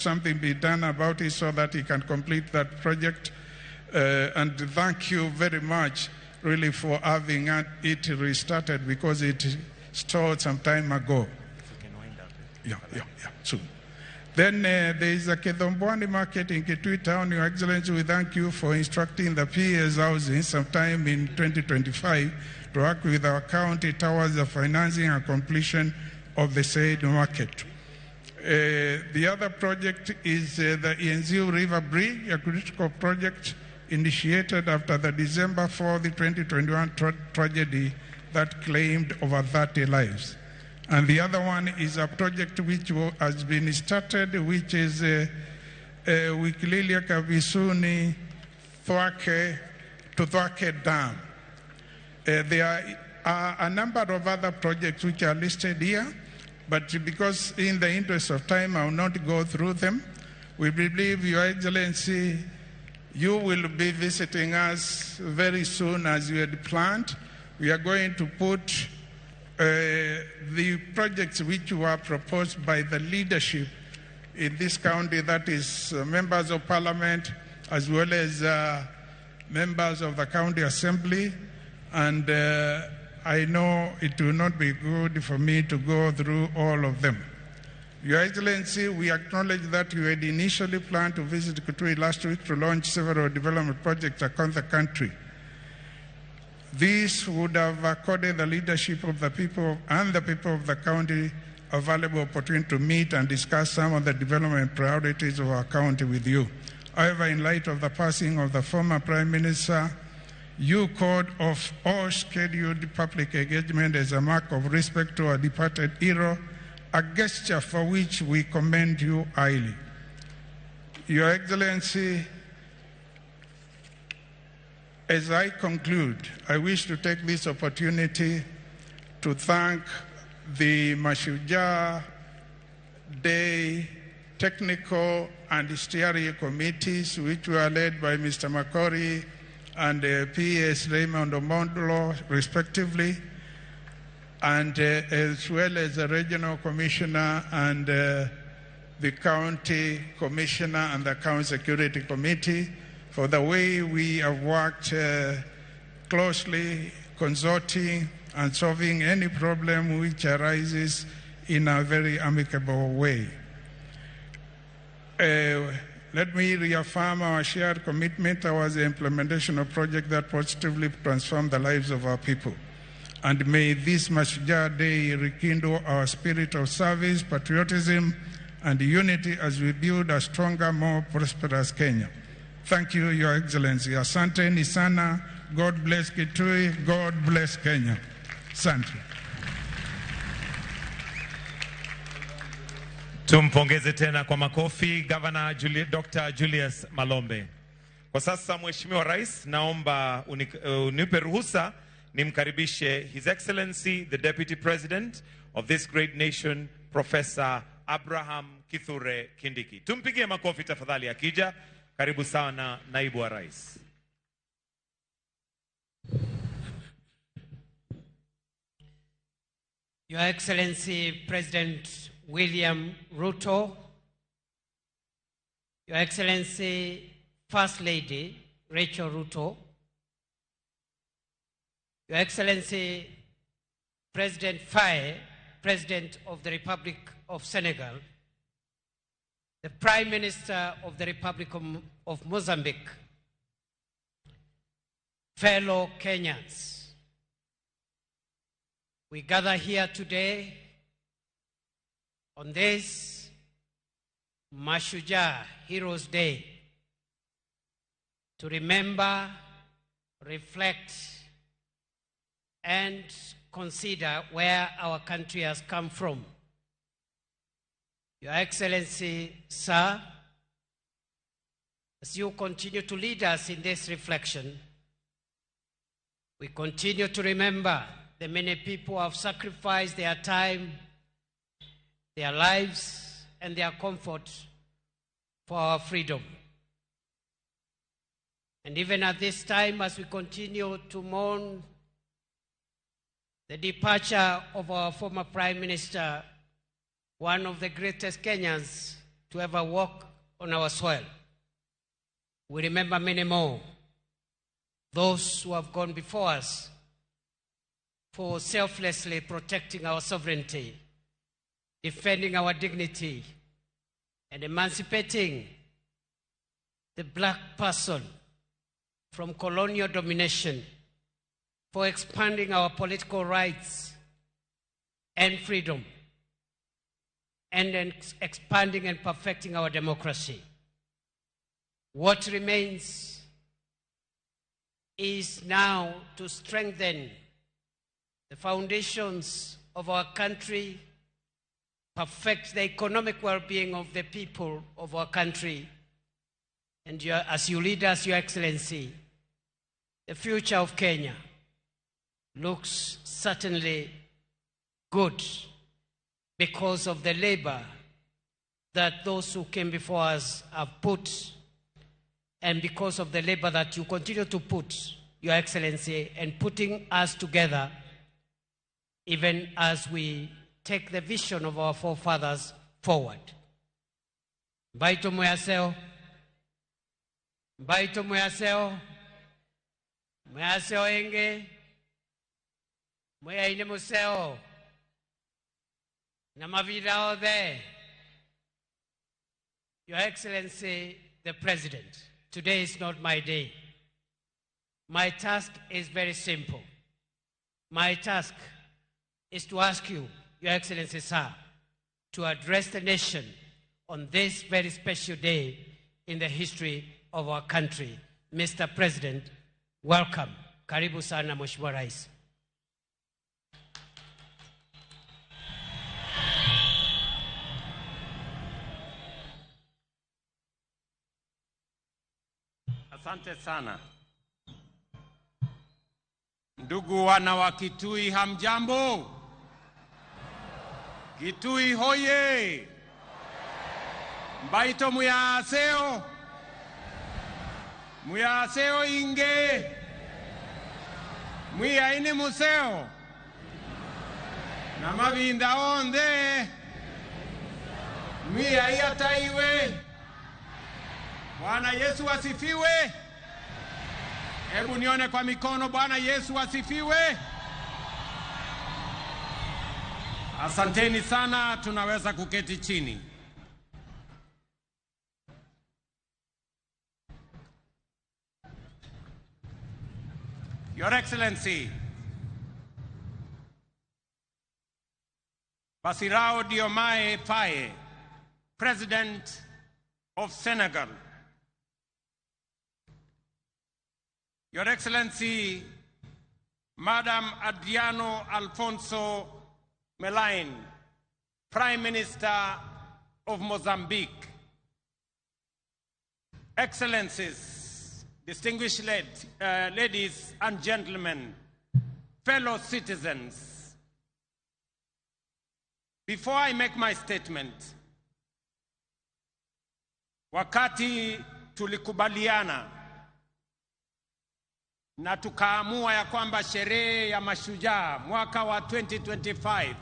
Something be done about it so that he can complete that project. And thank you very much, really, for having it restarted, because it stalled some time ago. Yeah, soon. Then there is a Kithomboani market in Kitui town. Your Excellency, we thank you for instructing the PS housing sometime in 2025 to work with our county towards the financing and completion of the said market. The other project is the Enziu River Bridge, a critical project initiated after the December 4th, 2021 tragedy that claimed over 30 lives. And the other one is a project which has been started, which is Wikililia Kavisuni Thwake to Thwake Dam. There are a number of other projects which are listed here, but because in the interest of time, I will not go through them. We believe, Your Excellency, you will be visiting us very soon as you had planned. We are going to put the projects which were proposed by the leadership in this county, that is members of parliament, as well as members of the county assembly. And I know it will not be good for me to go through all of them. Your Excellency, we acknowledge that you had initially planned to visit Kitui last week to launch several development projects across the country. This would have accorded the leadership of the people and the people of the county a valuable opportunity to meet and discuss some of the development priorities of our county with you. However, in light of the passing of the former Prime Minister, you called off all scheduled public engagement as a mark of respect to our departed hero, a gesture for which we commend you highly. Your Excellency, as I conclude, I wish to take this opportunity to thank the Mashujaa Day Technical and Steering Committees, which were led by Mr. Makori and P.S. Raymond Omolo, respectively, and as well as the Regional Commissioner and the County Commissioner and the County Security Committee for the way we have worked closely, consulting and solving any problem which arises in a very amicable way. Let me reaffirm our shared commitment towards the implementation of projects that positively transform the lives of our people. And may this Mashujaa Day rekindle our spirit of service, patriotism, and unity as we build a stronger, more prosperous Kenya. Thank you, Your Excellency. Asante sana. God bless Kitui. God bless Kenya. Asante. Tumpongeze tena kwa makofi Governor Dr. Julius Malombe. Kwa sasa Mheshimiwa Rais, naomba unipe ruhusa nimkaribishe His Excellency the Deputy President of this great nation, Professor Abraham Kithure Kindiki. Tumpigie makofi tafadhali akija. Karibu sana Naibu wa Rais. Your Excellency President William Ruto, Your Excellency First Lady Rachel Ruto, Your Excellency President Faye, President of the Republic of Senegal, the Prime Minister of the Republic of Mozambique, fellow Kenyans, we gather here today on this Mashujaa Heroes Day to remember, reflect, and consider where our country has come from. Your Excellency, sir, as you continue to lead us in this reflection, we continue to remember the many people who have sacrificed their time, their lives, and their comfort for our freedom. And even at this time, as we continue to mourn the departure of our former Prime Minister, one of the greatest Kenyans, to ever walk on our soil. We remember many more, those who have gone before us for selflessly protecting our sovereignty, defending our dignity, and emancipating the black person from colonial domination, for expanding our political rights and freedom, and expanding and perfecting our democracy. What remains is now to strengthen the foundations of our country, perfect the economic well-being of the people of our country, and as you lead us, Your Excellency, the future of Kenya looks certainly good because of the labor that those who came before us have put, and because of the labor that you continue to put, Your Excellency, and putting us together even as we take the vision of our forefathers forward. Mbaito mweyaseo. Mbaito mweyaseo. Mweyaseo enge. Mweyaine museo. Na mavira othe. Your Excellency, the President, today is not my day. My task is very simple. My task is to ask you, Your Excellency, sir, to address the nation on this very special day in the history of our country. Mr. President, welcome. Karibu sana, Mheshimiwa Rais. Asante sana. Ndugu wana wa Kitui, hamjambo? Kitui hoye! Mbaito muyaseo! Muyaseo inge! Mwiyaini museo! Na mavinda onde! Mwiyaiataiwe! Bwana Yesu asifiwe! Hebu nione kwa mikono. Bwana Yesu asifiwe! Asanteni sana, tunaweza kuketi chini. Your Excellency, Bassirou Diomaye Faye, President of Senegal. Your Excellency, Madam Adriano Alfonso Melaine, Prime Minister of Mozambique. Excellencies, distinguished ladies and gentlemen, fellow citizens, before I make my statement, wakati tulikubaliana na tukaamua ya kwamba sherehe ya mashujaa mwaka wa 2025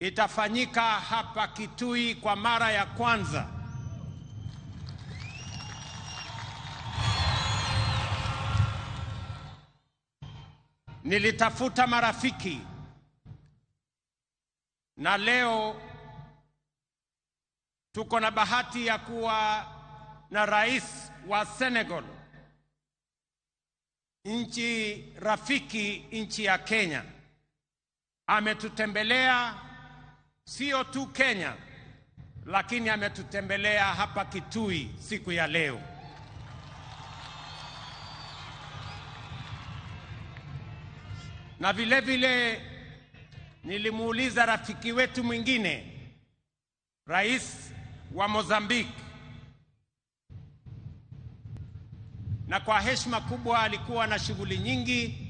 itafanyika hapa Kitui kwa mara ya kwanza, nilitafuta marafiki, na leo tuko na bahati ya kuwa na rais wa Senegal, nchi rafiki, nchi ya Kenya. Ametutembelea sio tu Kenya, lakini ametutembelea hapa Kitui siku ya leo. Na vile vile nilimuuliza rafiki wetu mwingine, rais wa Mozambique, na kwa heshima kubwa alikuwa na shughuli nyingi,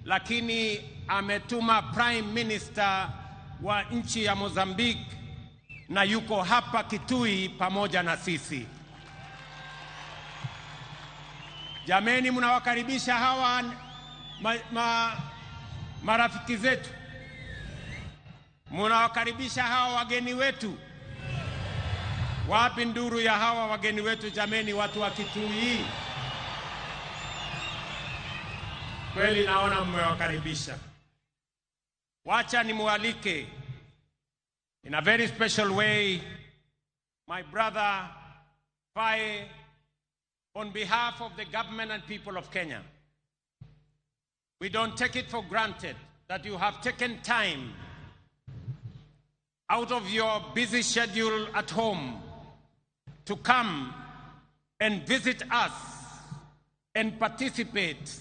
lakini ametuma Prime Minister wa nchi ya Mozambique na yuko hapa Kitui pamoja na sisi. Jameni, mnawakaribisha hawa marafiki zetu, mnawakaribisha hawa wageni wetu. Wapi nduru ya hawa wageni wetu jameni, watu wa Kitui? Kweli naona mmewakaribisha. Wacha nimualike in a very special way my brother Faye, on behalf of the government and people of Kenya. We don't take it for granted that you have taken time out of your busy schedule at home to come and visit us and participate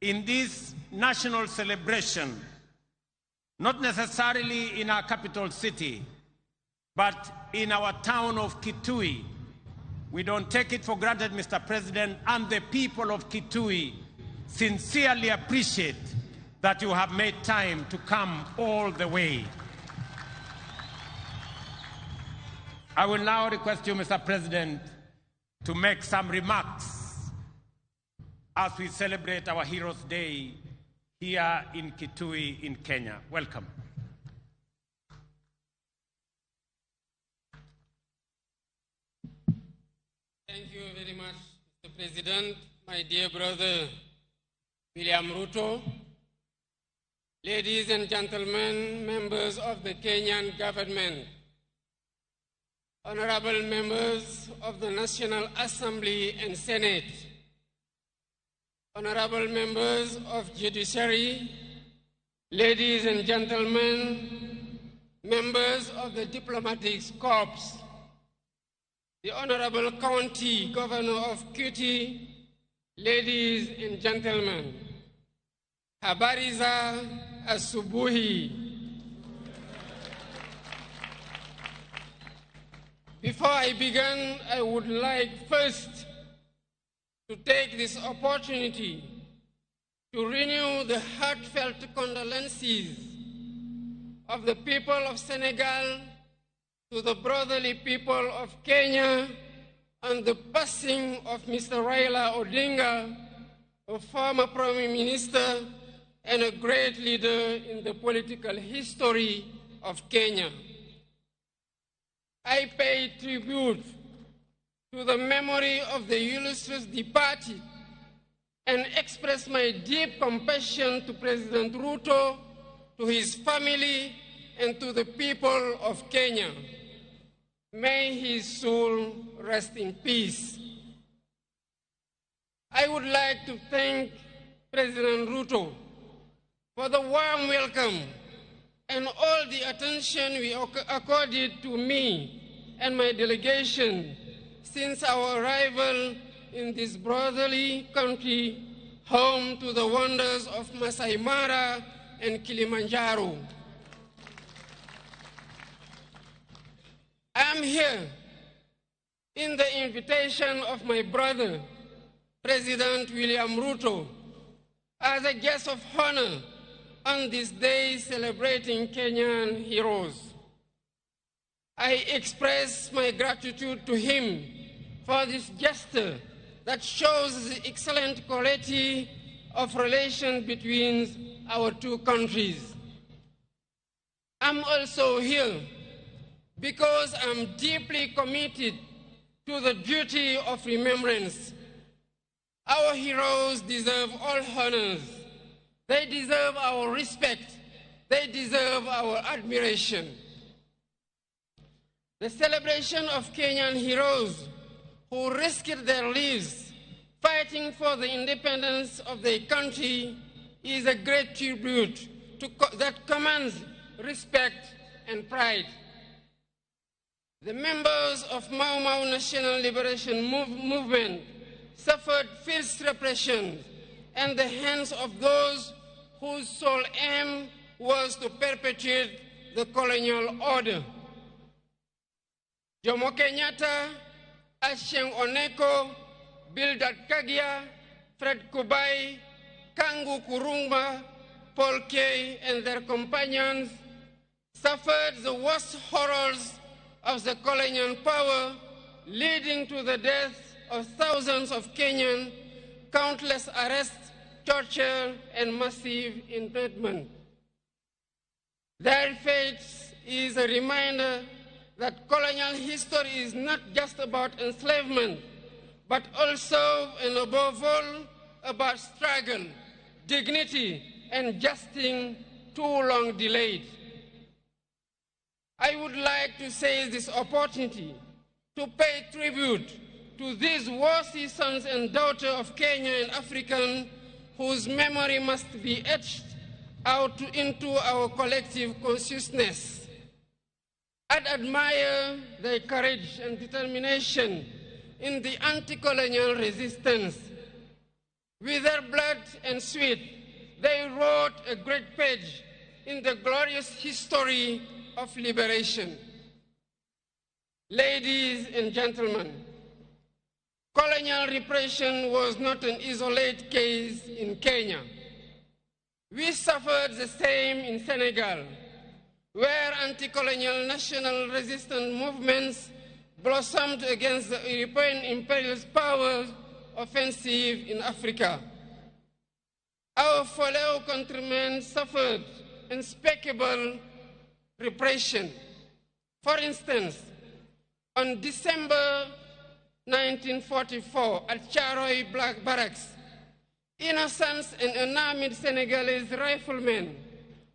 in this national celebration, not necessarily in our capital city, but in our town of Kitui. We don't take it for granted, Mr. President, and the people of Kitui sincerely appreciate that you have made time to come all the way. I will now request you, Mr. President, to make some remarks as we celebrate our Heroes Day here in Kitui in Kenya. Welcome. Thank you very much, Mr. President, my dear brother, William Ruto. Ladies and gentlemen, members of the Kenyan government, honorable members of the National Assembly and Senate, honorable members of judiciary, ladies and gentlemen, members of the diplomatic corps, the Honorable County Governor of Kitui, ladies and gentlemen, habari za asubuhi. Before I begin, I would like first to take this opportunity to renew the heartfelt condolences of the people of Senegal to the brotherly people of Kenya on the passing of Mr. Raila Odinga, a former Prime Minister and a great leader in the political history of Kenya. I pay tribute to the memory of the illustrious departed and express my deep compassion to President Ruto, to his family, and to the people of Kenya. May his soul rest in peace. I would like to thank President Ruto for the warm welcome and all the attention we accorded to me and my delegation since our arrival in this brotherly country, home to the wonders of Masai Mara and Kilimanjaro. I am here in the invitation of my brother, President William Ruto, as a guest of honor on this day celebrating Kenyan heroes. I express my gratitude to him for this gesture that shows the excellent quality of relation between our two countries. I'm also here because I'm deeply committed to the duty of remembrance. Our heroes deserve all honors. They deserve our respect. They deserve our admiration. The celebration of Kenyan heroes who risked their lives fighting for the independence of their country is a great tribute that commands respect and pride. The members of Mau Mau National Liberation Movement suffered fierce repression and the hands of those whose sole aim was to perpetuate the colonial order. Jomo Kenyatta, Achieng Oneko, Bildad Kagia, Fred Kubai, Kangu Kurumba, Paul Kay, and their companions suffered the worst horrors of the colonial power, leading to the death of thousands of Kenyans, countless arrests, torture, and massive internment. Their fate is a reminder that colonial history is not just about enslavement, but also and above all about struggle, dignity, and justice too long delayed. I would like to seize this opportunity to pay tribute to these worthy sons and daughters of Kenya and African whose memory must be etched out into our collective consciousness. I admire their courage and determination in the anti-colonial resistance. With their blood and sweat, they wrote a great page in the glorious history of liberation. Ladies and gentlemen, colonial repression was not an isolated case in Kenya. We suffered the same in Senegal, where anti-colonial national resistance movements blossomed against the European imperialist power offensive in Africa. Our fellow countrymen suffered unspeakable repression. For instance, on December 1944 at Charoy Black Barracks, innocent and unarmed Senegalese riflemen,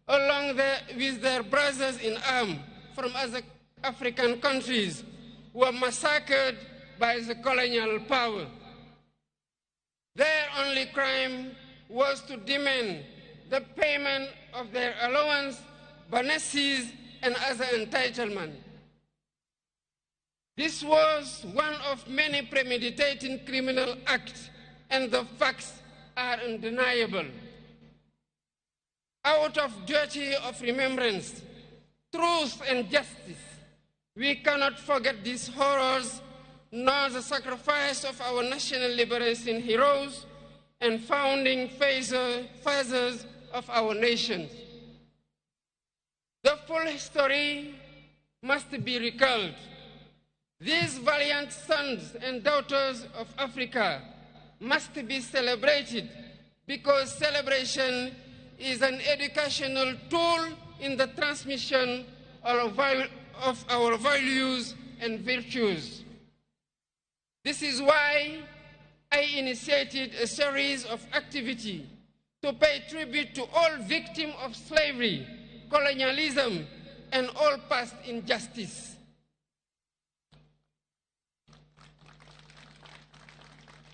along with their brothers in arms from other African countries, were massacred by the colonial power. Their only crime was to demand the payment of their allowance, bonuses, and other entitlement. This was one of many premeditated criminal acts, and the facts are undeniable. Out of duty of remembrance, truth and justice, we cannot forget these horrors, nor the sacrifice of our national liberation heroes and founding fathers of our nation. The full history must be recalled. These valiant sons and daughters of Africa must be celebrated, because celebration is an educational tool in the transmission of our values and virtues. This is why I initiated a series of activities to pay tribute to all victims of slavery, colonialism, and all past injustice.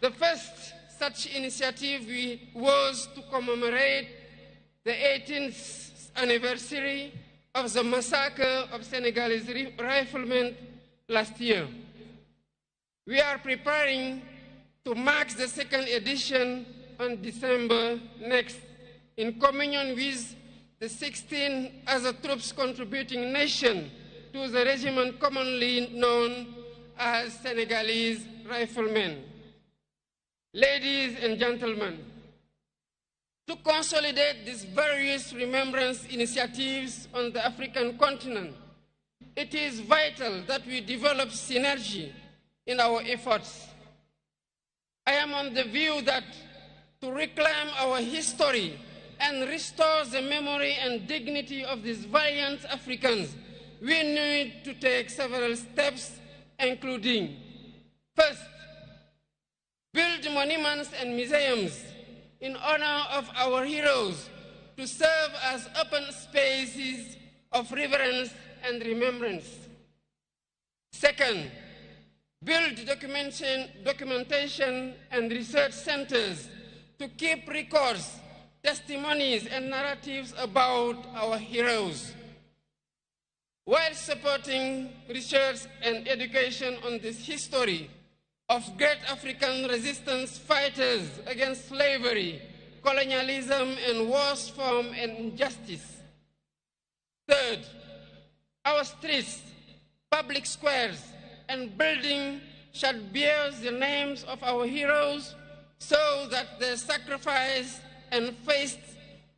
The first such initiative was to commemorate the 18th anniversary of the massacre of Senegalese riflemen last year. We are preparing to mark the second edition on December next, in communion with the 16 other troops contributing nation to the regiment commonly known as Senegalese Riflemen. Ladies and gentlemen, to consolidate these various remembrance initiatives on the African continent, it is vital that we develop synergy in our efforts. I am on the view that to reclaim our history and restore the memory and dignity of these valiant Africans, we need to take several steps, including, first, build monuments and museums in honor of our heroes to serve as open spaces of reverence and remembrance. Second, build documentation and research centers to keep records, testimonies, and narratives about our heroes, while supporting research and education on this history of great African resistance fighters against slavery, colonialism, and worse form and injustice. Third, our streets, public squares, and buildings shall bear the names of our heroes so that their sacrifice and faith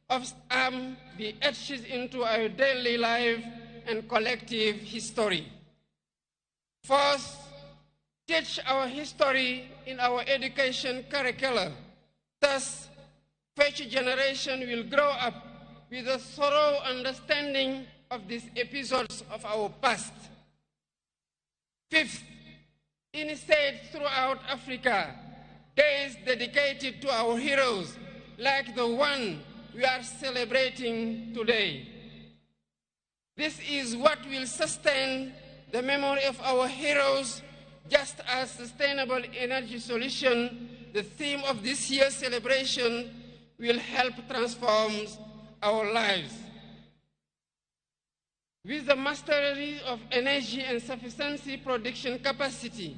of arm be etched into our daily life and collective history. Fourth, teach our history in our education curricula. Thus, future generation will grow up with a thorough understanding of these episodes of our past. Fifth, in states throughout Africa, days dedicated to our heroes, like the one we are celebrating today. This is what will sustain the memory of our heroes, just as sustainable energy solution, the theme of this year's celebration, will help transform our lives. With the mastery of energy and sufficiency production capacity,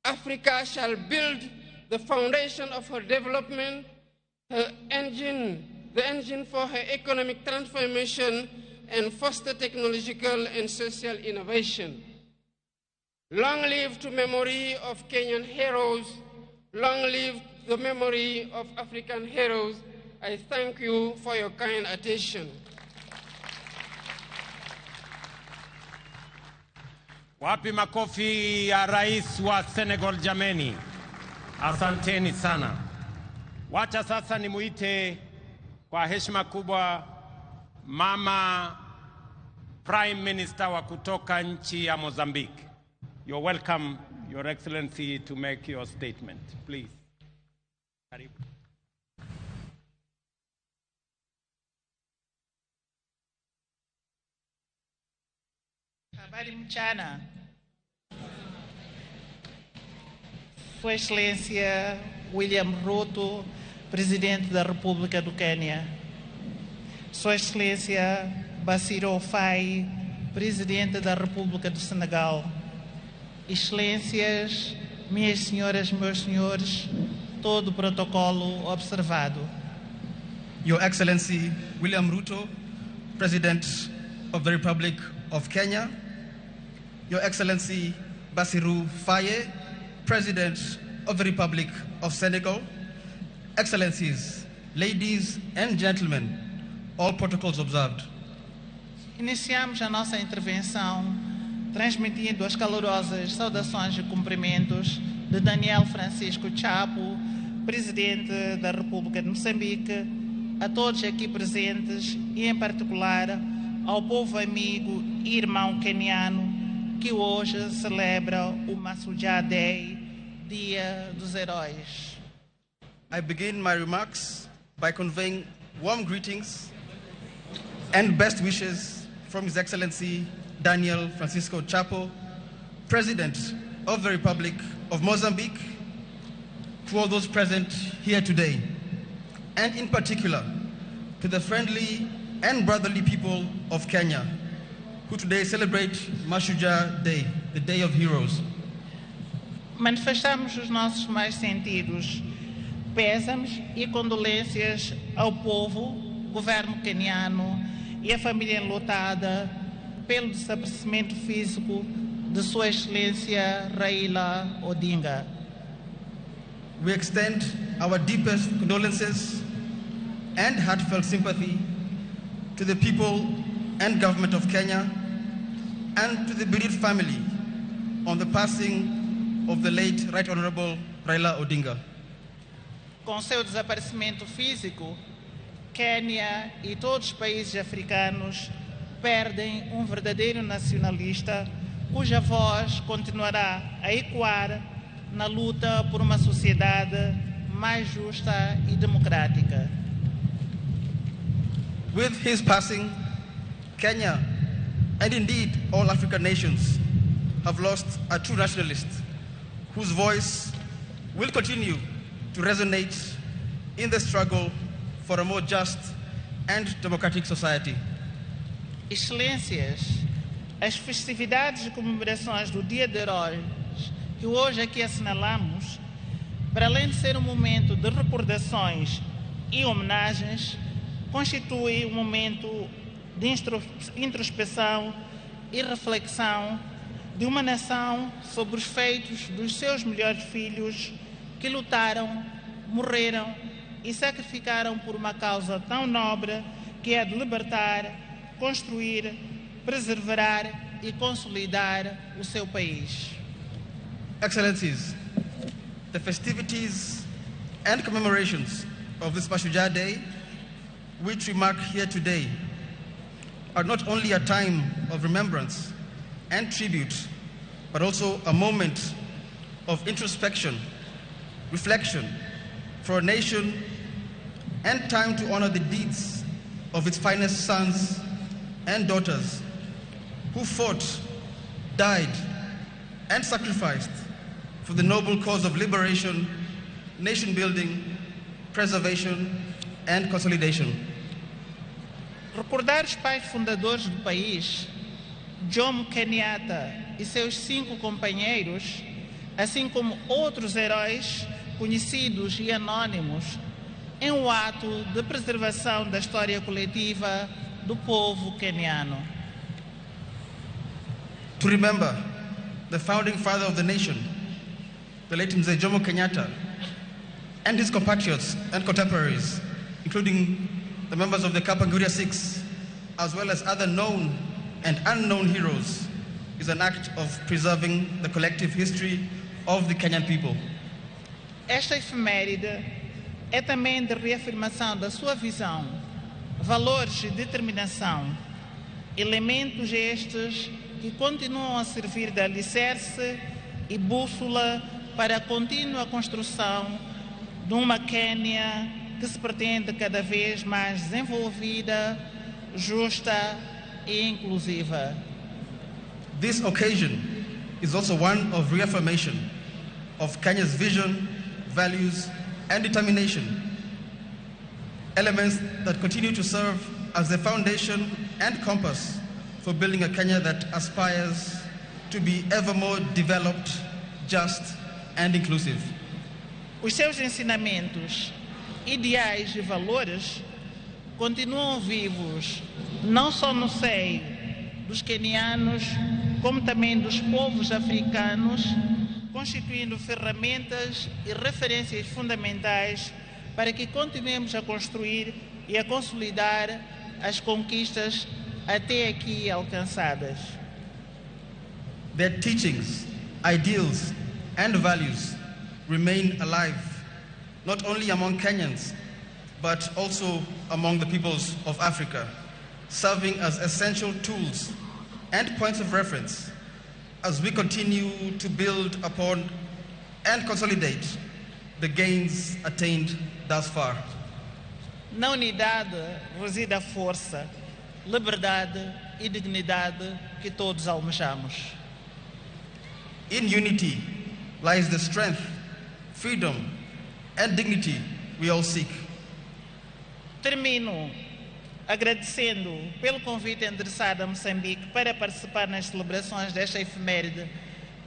Africa shall build the foundation of her development, her engine, the engine for her economic transformation, and foster technological and social innovation. Long live to memory of Kenyan heroes. Long live the memory of African heroes. I thank you for your kind attention. Wapi makofi ya rais wa Senegal jameni? Asanteni sana. Wacha sasa nimuite kwa heshima kubwa Mama Prime Minister wa kutoka nchi ya Mozambique. You're welcome, Your Excellency, to make your statement, please. Karibu. Habari mchana. Sua Excelência William Ruto, Presidente da República do Quênia. Sua Excelência Bassirou Faye, Presidente da República do Senegal. Excelências, minhas senhoras, meus senhores, todo o protocolo observado. Your Excellency William Ruto, President of the Republic of Kenya. Your Excellency Bassirou Faye, President of the Republic of Senegal. Excellencies, ladies and gentlemen, all protocols observed. Iniciamos a nossa intervenção transmitindo as calorosas saudações e cumprimentos de Daniel Francisco Chapo, Presidente da República de Moçambique, a todos aqui presentes e, em particular, ao povo amigo e irmão queniano que hoje celebra o Mashujaa Day, Dia dos Heróis. I begin my remarks by conveying warm greetings and best wishes from His Excellency Daniel Francisco Chapo, President of the Republic of Mozambique, to all those present here today, and in particular to the friendly and brotherly people of Kenya, who today celebrate Mashujaa Day, the Day of Heroes. Manifestamos os nossos mais sentidos pésames e condolências ao povo, governo queniano e à família enlutada pelo desaparecimento físico de Sua Excelência Raila Odinga. We extend our deepest condolences and heartfelt sympathy to the people and government of Kenya and to the bereaved family on the passing of the late Right Honorable Raila Odinga. Com seu desaparecimento físico, Quênia e todos os países africanos perdem um verdadeiro nacionalista cuja voz continuará a ecoar na luta por uma sociedade mais justa e democrática. With his passing, Kenya, and indeed all African nations, have lost a true nationalist whose voice will continue to resonate in the struggle for a more just and democratic society. Excelências, as festividades e comemorações do Dia de Heróis que hoje aqui assinalamos, para além de ser um momento de recordações e homenagens, constitui um momento de introspeção e reflexão de uma nação sobre os feitos dos seus melhores filhos que lutaram, morreram e sacrificaram por uma causa tão nobre que é de libertar, construir, preservar e consolidar o seu país. Excellencies, the festivities and commemorations of this Mashujaa Day, which we mark here today, are not only a time of remembrance and tribute but also a moment of introspection, reflection for a nation, and time to honor the deeds of its finest sons and daughters who fought, died, and sacrificed for the noble cause of liberation, nation building, preservation, and consolidation. Recordar os pais fundadores do país, Jomo Kenyatta e seus 5 companheiros, assim como outros heróis conhecidos e anônimos, é um ato de preservação da história coletiva do povo queniano. To remember the founding father of the nation, the late Mzee Jomo Kenyatta, and his compatriots and contemporaries, including the members of the Kapenguria Six, as well as other known and unknown heroes, is an act of preserving the collective history of the Kenyan people. Esta efeméride é também de reafirmação da sua visão, valores e determinação, elementos estes que continuam a servir de alicerce e bússola para a contínua construção de uma Quênia que se pretende cada vez mais desenvolvida, justa e inclusiva. This occasion is also one of reaffirmation of Kenya's vision, values, and determination, elements that continue to serve as the foundation and compass for building a Kenya that aspires to be ever more developed, just, and inclusive. Os seus ensinamentos, ideais e valores continuam vivos, não só no seio dos quenianos, como também dos povos africanos, constituindo ferramentas e referências fundamentais para que continuemos a construir e a consolidar as conquistas até aqui alcançadas. Their teachings, ideals, and values remain alive, not only among Kenyans, but also among the peoples of Africa, serving as essential tools and points of reference as we continue to build upon and consolidate the gains attained thus far. Na unidade reside a força, liberdade e dignidade que todos almejamos. In unity lies the strength, freedom, and dignity we all seek. Termino agradecendo pelo convite endereçado a Moçambique para participar nas celebrações desta efeméride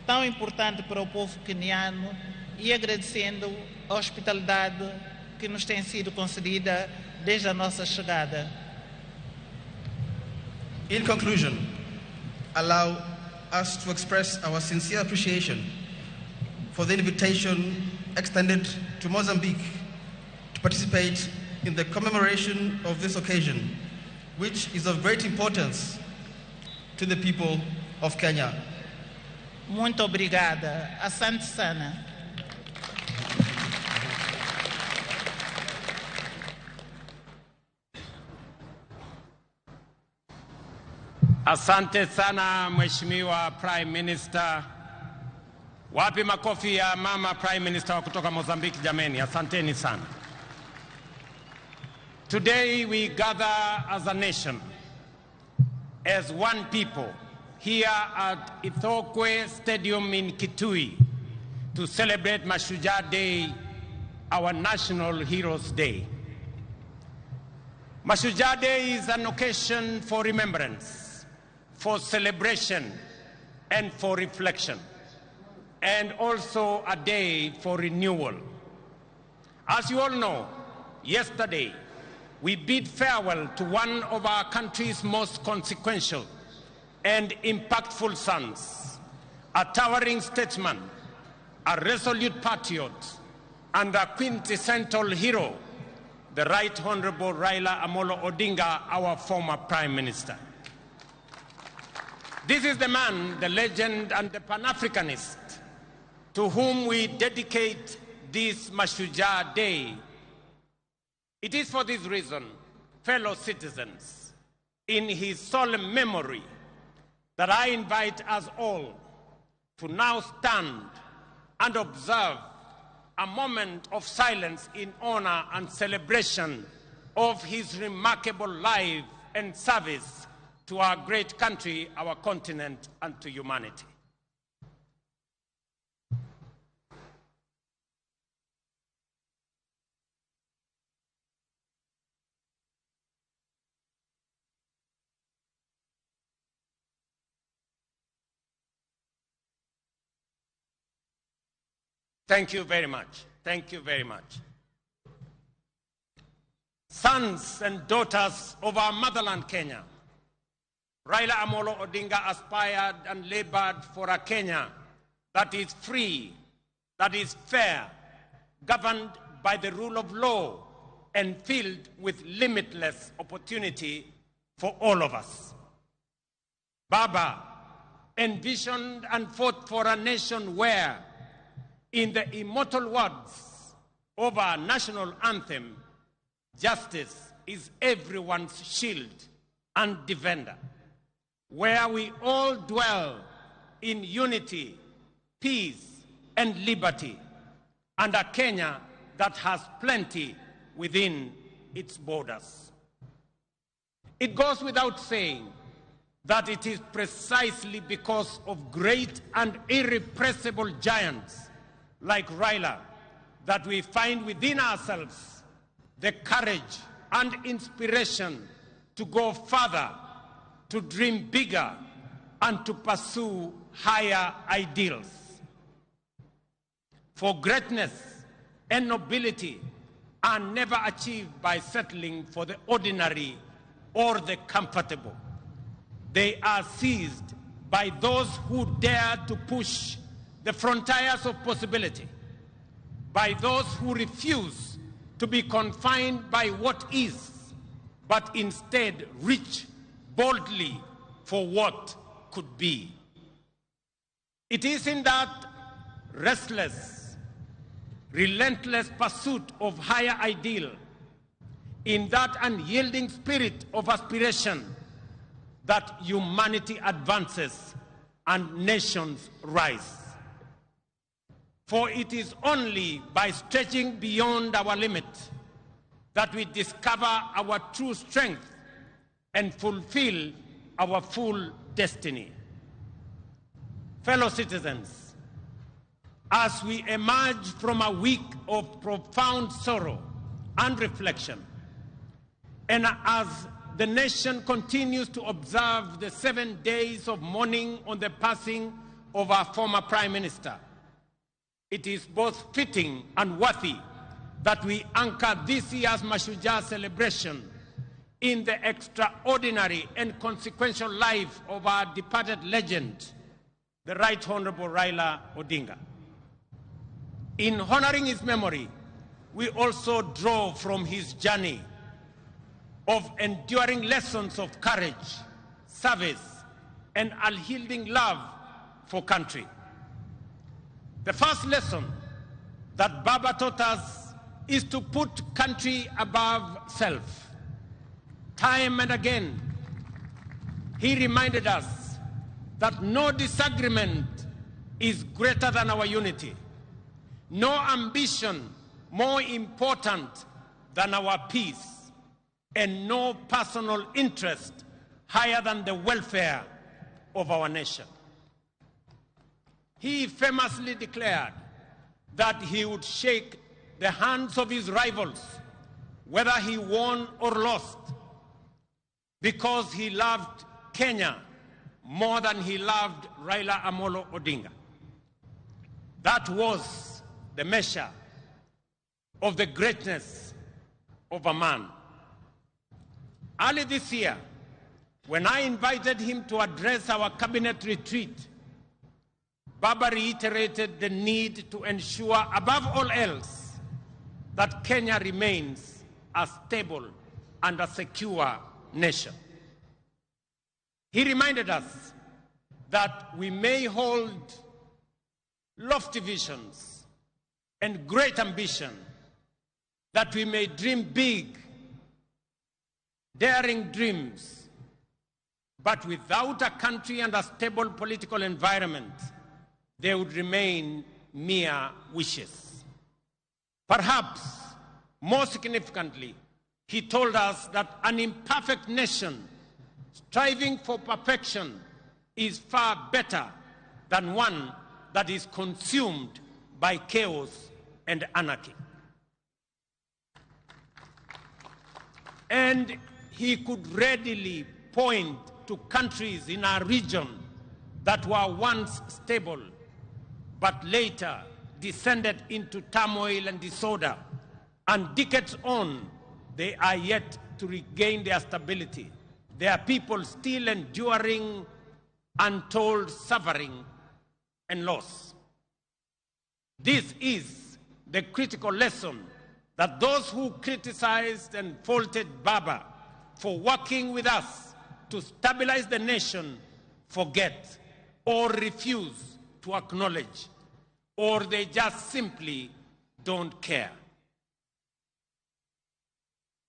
tão importante para o povo queniano e agradecendo a hospitalidade que nos tem sido concedida desde a nossa chegada. In conclusion, allow us to express our sincere appreciation for the invitation extended to Mozambique to participate in the commemoration of this occasion, which is of great importance to the people of Kenya. Muito obrigada. Asante sana. Asante sana Mheshimiwa Prime Minister. Wapi makofi ya mama Prime Minister wa kutoka Mozambique jameni? Asanteni sana. Today we gather as a nation, as one people, here at Ithookwe Stadium in Kitui to celebrate Mashujaa Day, our National Heroes Day. Mashujaa Day is an occasion for remembrance, for celebration, and for reflection, and also a day for renewal. As you all know, yesterday, we bid farewell to one of our country's most consequential and impactful sons, a towering statesman, a resolute patriot, and a quintessential hero, the Right Honorable Raila Amolo Odinga, our former Prime Minister. This is the man, the legend, and the Pan-Africanist to whom we dedicate this Mashujaa Day. It is for this reason, fellow citizens, in his solemn memory, that I invite us all to now stand and observe a moment of silence in honor and celebration of his remarkable life and service to our great country, our continent, and to humanity. Thank you very much. Thank you very much. Sons and daughters of our motherland, Kenya, Raila Amolo Odinga aspired and labored for a Kenya that is free, that is fair, governed by the rule of law, and filled with limitless opportunity for all of us. Baba envisioned and fought for a nation where, in the immortal words of our national anthem, justice is everyone's shield and defender, where we all dwell in unity, peace, and liberty, and a Kenya that has plenty within its borders. It goes without saying that it is precisely because of great and irrepressible giants like Raila that we find within ourselves the courage and inspiration to go further, to dream bigger, and to pursue higher ideals. For greatness and nobility are never achieved by settling for the ordinary or the comfortable. They are seized by those who dare to push the frontiers of possibility, by those who refuse to be confined by what is, but instead reach boldly for what could be. It is in that restless, relentless pursuit of higher ideal, in that unyielding spirit of aspiration, that humanity advances and nations rise. For it is only by stretching beyond our limit that we discover our true strength and fulfill our full destiny. Fellow citizens, as we emerge from a week of profound sorrow and reflection, and as the nation continues to observe the 7 days of mourning on the passing of our former Prime Minister, it is both fitting and worthy that we anchor this year's Mashujaa celebration in the extraordinary and consequential life of our departed legend, the Right Honorable Raila Odinga. In honoring his memory, we also draw from his journey of enduring lessons of courage, service, and unyielding love for country. The first lesson that Baba taught us is to put country above self. Time and again, he reminded us that no disagreement is greater than our unity, no ambition more important than our peace, and no personal interest higher than the welfare of our nation. He famously declared that he would shake the hands of his rivals, whether he won or lost, because he loved Kenya more than he loved Raila Amolo Odinga. That was the measure of the greatness of a man. Early this year, when I invited him to address our cabinet retreat, Baba reiterated the need to ensure, above all else, that Kenya remains a stable and a secure nation. He reminded us that we may hold lofty visions and great ambition, that we may dream big, daring dreams, but without a country and a stable political environment, they would remain mere wishes. Perhaps more significantly, he told us that an imperfect nation striving for perfection is far better than one that is consumed by chaos and anarchy. And he could readily point to countries in our region that were once stable, but later descended into turmoil and disorder, and decades on, they are yet to regain their stability, their people still enduring untold suffering and loss. This is the critical lesson that those who criticized and faulted Baba for working with us to stabilize the nation forget or refuse to acknowledge, or they just simply don't care.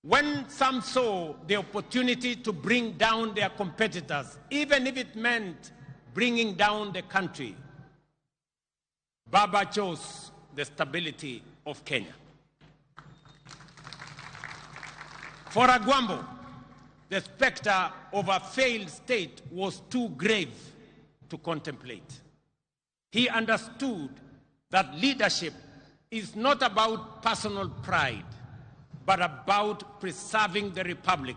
When some saw the opportunity to bring down their competitors, even if it meant bringing down the country, Baba chose the stability of Kenya. For Agwambo, the specter of a failed state was too grave to contemplate. He understood that leadership is not about personal pride, but about preserving the republic,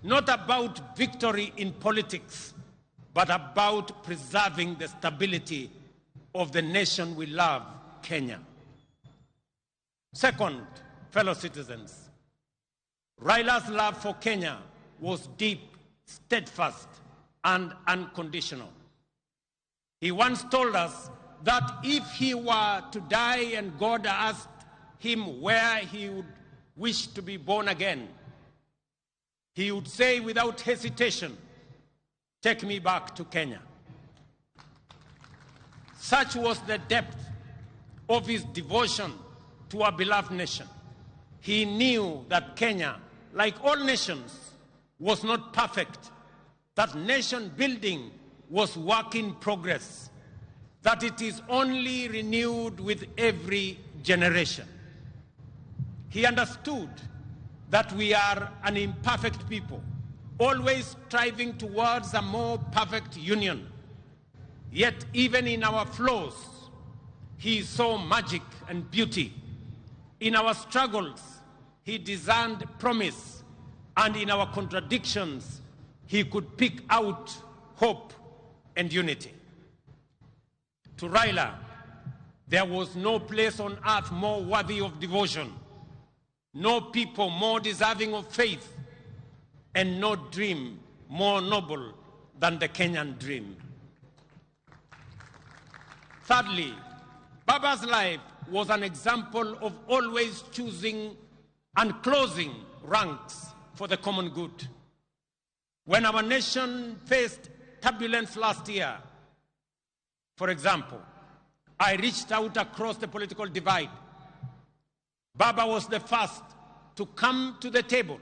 not about victory in politics, but about preserving the stability of the nation we love, Kenya. Second, fellow citizens, Raila's love for Kenya was deep, steadfast, and unconditional. He once told us that if he were to die and God asked him where he would wish to be born again, he would say without hesitation, "Take me back to Kenya." Such was the depth of his devotion to our beloved nation. He knew that Kenya, like all nations, was not perfect, that nation building was work in progress, that it is only renewed with every generation. He understood that we are an imperfect people, always striving towards a more perfect union. Yet even in our flaws, he saw magic and beauty. In our struggles, he discerned promise, and in our contradictions, he could pick out hope and unity. To Raila, there was no place on earth more worthy of devotion, no people more deserving of faith, and no dream more noble than the Kenyan dream. Thirdly, Baba's life was an example of always choosing and closing ranks for the common good. When our nation faced turbulence last year, for example, I reached out across the political divide. Baba was the first to come to the table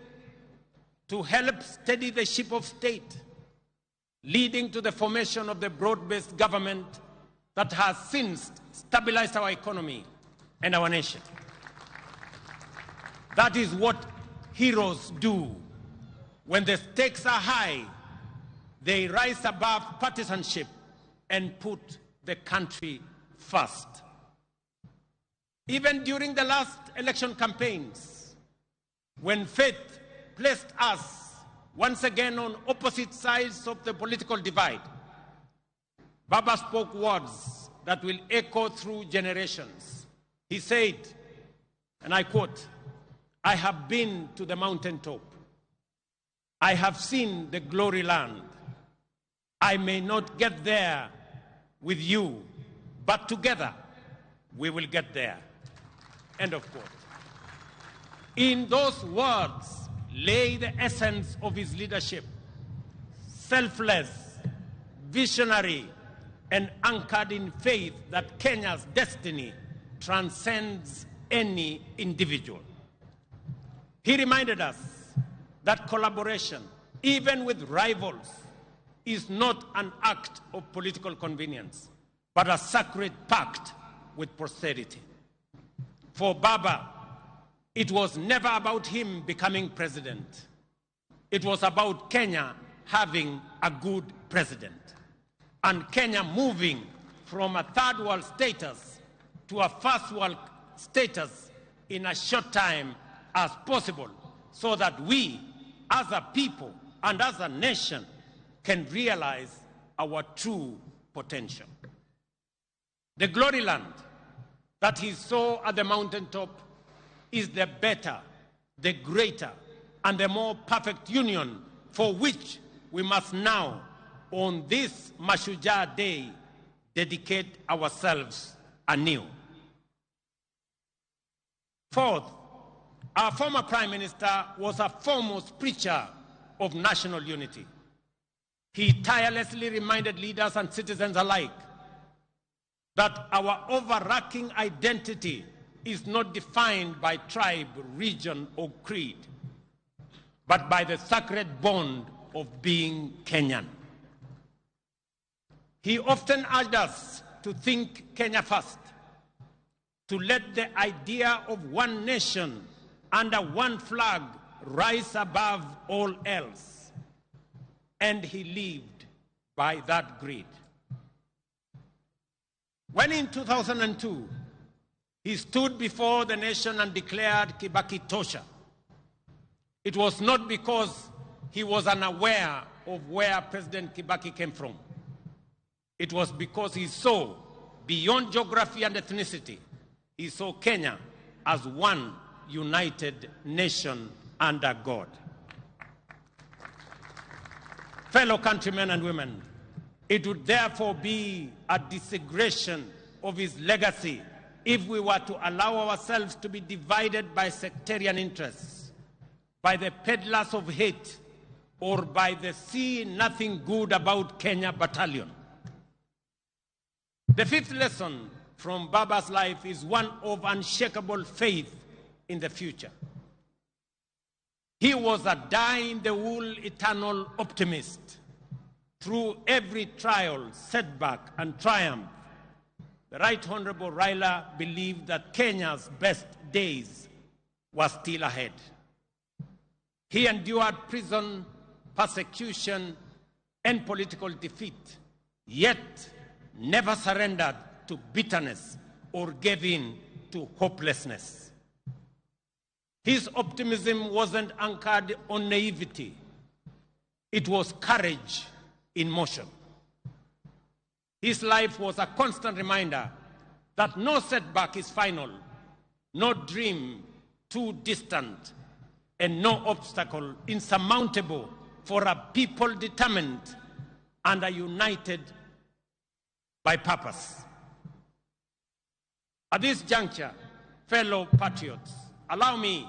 to help steady the ship of state, leading to the formation of the broad-based government that has since stabilized our economy and our nation. That is what heroes do. When the stakes are high, they rise above partisanship and put the country first. Even during the last election campaigns, when fate placed us once again on opposite sides of the political divide, Baba spoke words that will echo through generations. He said, and I quote, "I have been to the mountaintop. I have seen the glory land. I may not get there with you, but together we will get there." End of quote. In those words lay the essence of his leadership: selfless, visionary, and anchored in faith that Kenya's destiny transcends any individual. He reminded us that collaboration, even with rivals, is not an act of political convenience, but a sacred pact with posterity. For Baba, it was never about him becoming president. It was about Kenya having a good president and Kenya moving from a third world status to a first world status in a short time as possible, so that we as a people and as a nation can realize our true potential. The glory land that he saw at the mountaintop is the better, the greater, and the more perfect union for which we must now, on this Mashujaa Day, dedicate ourselves anew. Fourth, our former Prime Minister was a foremost preacher of national unity. He tirelessly reminded leaders and citizens alike that our overarching identity is not defined by tribe, region, or creed, but by the sacred bond of being Kenyan. He often urged us to think Kenya first, to let the idea of one nation under one flag rise above all else. And he lived by that greed. When in 2002, he stood before the nation and declared Kibaki Tosha, it was not because he was unaware of where President Kibaki came from. It was because he saw beyond geography and ethnicity. He saw Kenya as one united nation under God. Fellow countrymen and women, it would therefore be a desecration of his legacy if we were to allow ourselves to be divided by sectarian interests, by the peddlers of hate, or by the see nothing good about Kenya battalion. The fifth lesson from Baba's life is one of unshakable faith in the future. He was a dyed-in-the-wool eternal optimist. Through every trial, setback, and triumph, the Right Honorable Raila believed that Kenya's best days were still ahead. He endured prison, persecution, and political defeat, yet never surrendered to bitterness or gave in to hopelessness. His optimism wasn't anchored on naivety. It was courage in motion. His life was a constant reminder that no setback is final, no dream too distant, and no obstacle insurmountable for a people determined and are united by purpose. At this juncture, fellow patriots, allow me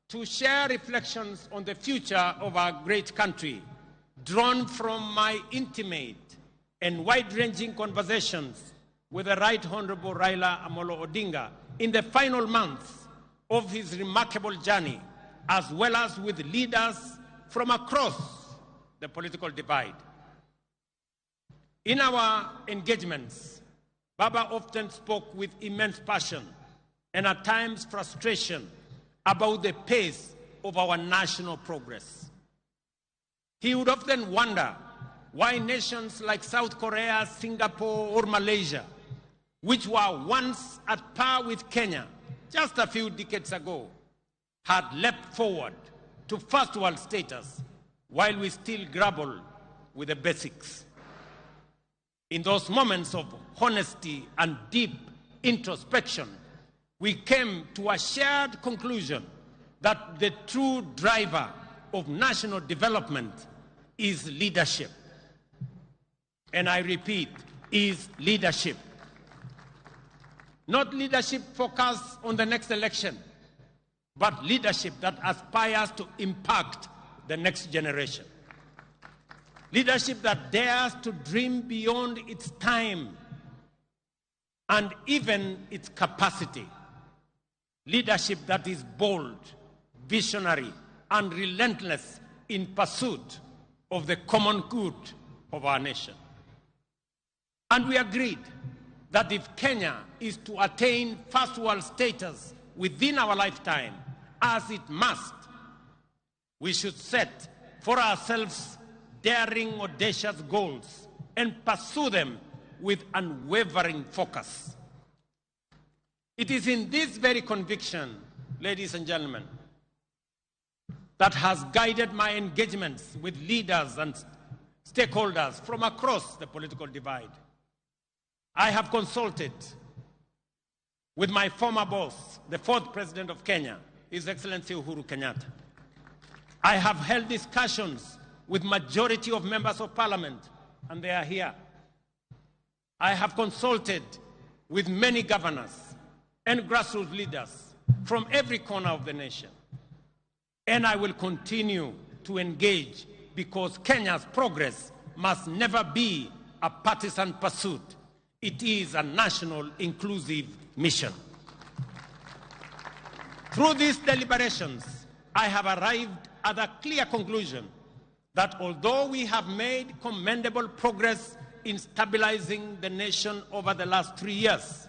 to share reflections on the future of our great country, drawn from my intimate and wide-ranging conversations with the Right Honorable Raila Amolo Odinga in the final months of his remarkable journey, as well as with leaders from across the political divide. In our engagements, Baba often spoke with immense passion and at times frustration about the pace of our national progress. He would often wonder why nations like South Korea, Singapore, or Malaysia, which were once at par with Kenya just a few decades ago, had leapt forward to first world status while we still grapple with the basics. In those moments of honesty and deep introspection, we came to a shared conclusion that the true driver of national development is leadership. And I repeat, is leadership. Not leadership focused on the next election, but leadership that aspires to impact the next generation. Leadership that dares to dream beyond its time and even its capacity. Leadership that is bold, visionary, and relentless in pursuit of the common good of our nation. And we agreed that if Kenya is to attain first world status within our lifetime, as it must, we should set for ourselves daring, audacious goals and pursue them with unwavering focus. It is in this very conviction, ladies and gentlemen, that has guided my engagements with leaders and stakeholders from across the political divide. I have consulted with my former boss, the fourth president of Kenya, His Excellency Uhuru Kenyatta. I have held discussions with majority of members of parliament, and they are here. I have consulted with many governors and grassroots leaders from every corner of the nation. And I will continue to engage because Kenya's progress must never be a partisan pursuit. It is a national inclusive mission. Through these deliberations, I have arrived at a clear conclusion that although we have made commendable progress in stabilizing the nation over the last 3 years,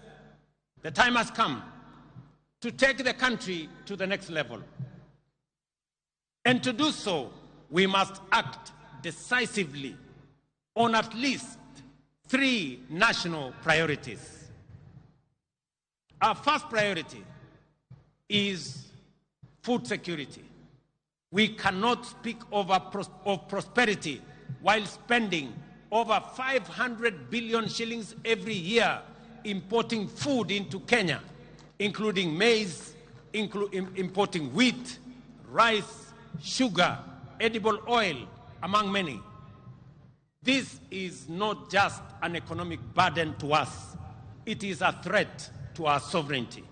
the time has come to take the country to the next level. And to do so, we must act decisively on at least 3 national priorities. Our first priority is food security. We cannot speak of prosperity while spending over 500 billion shillings every year importing food into Kenya, including maize, importing wheat, rice, sugar, edible oil, among many. This is not just an economic burden to us, it is a threat to our sovereignty.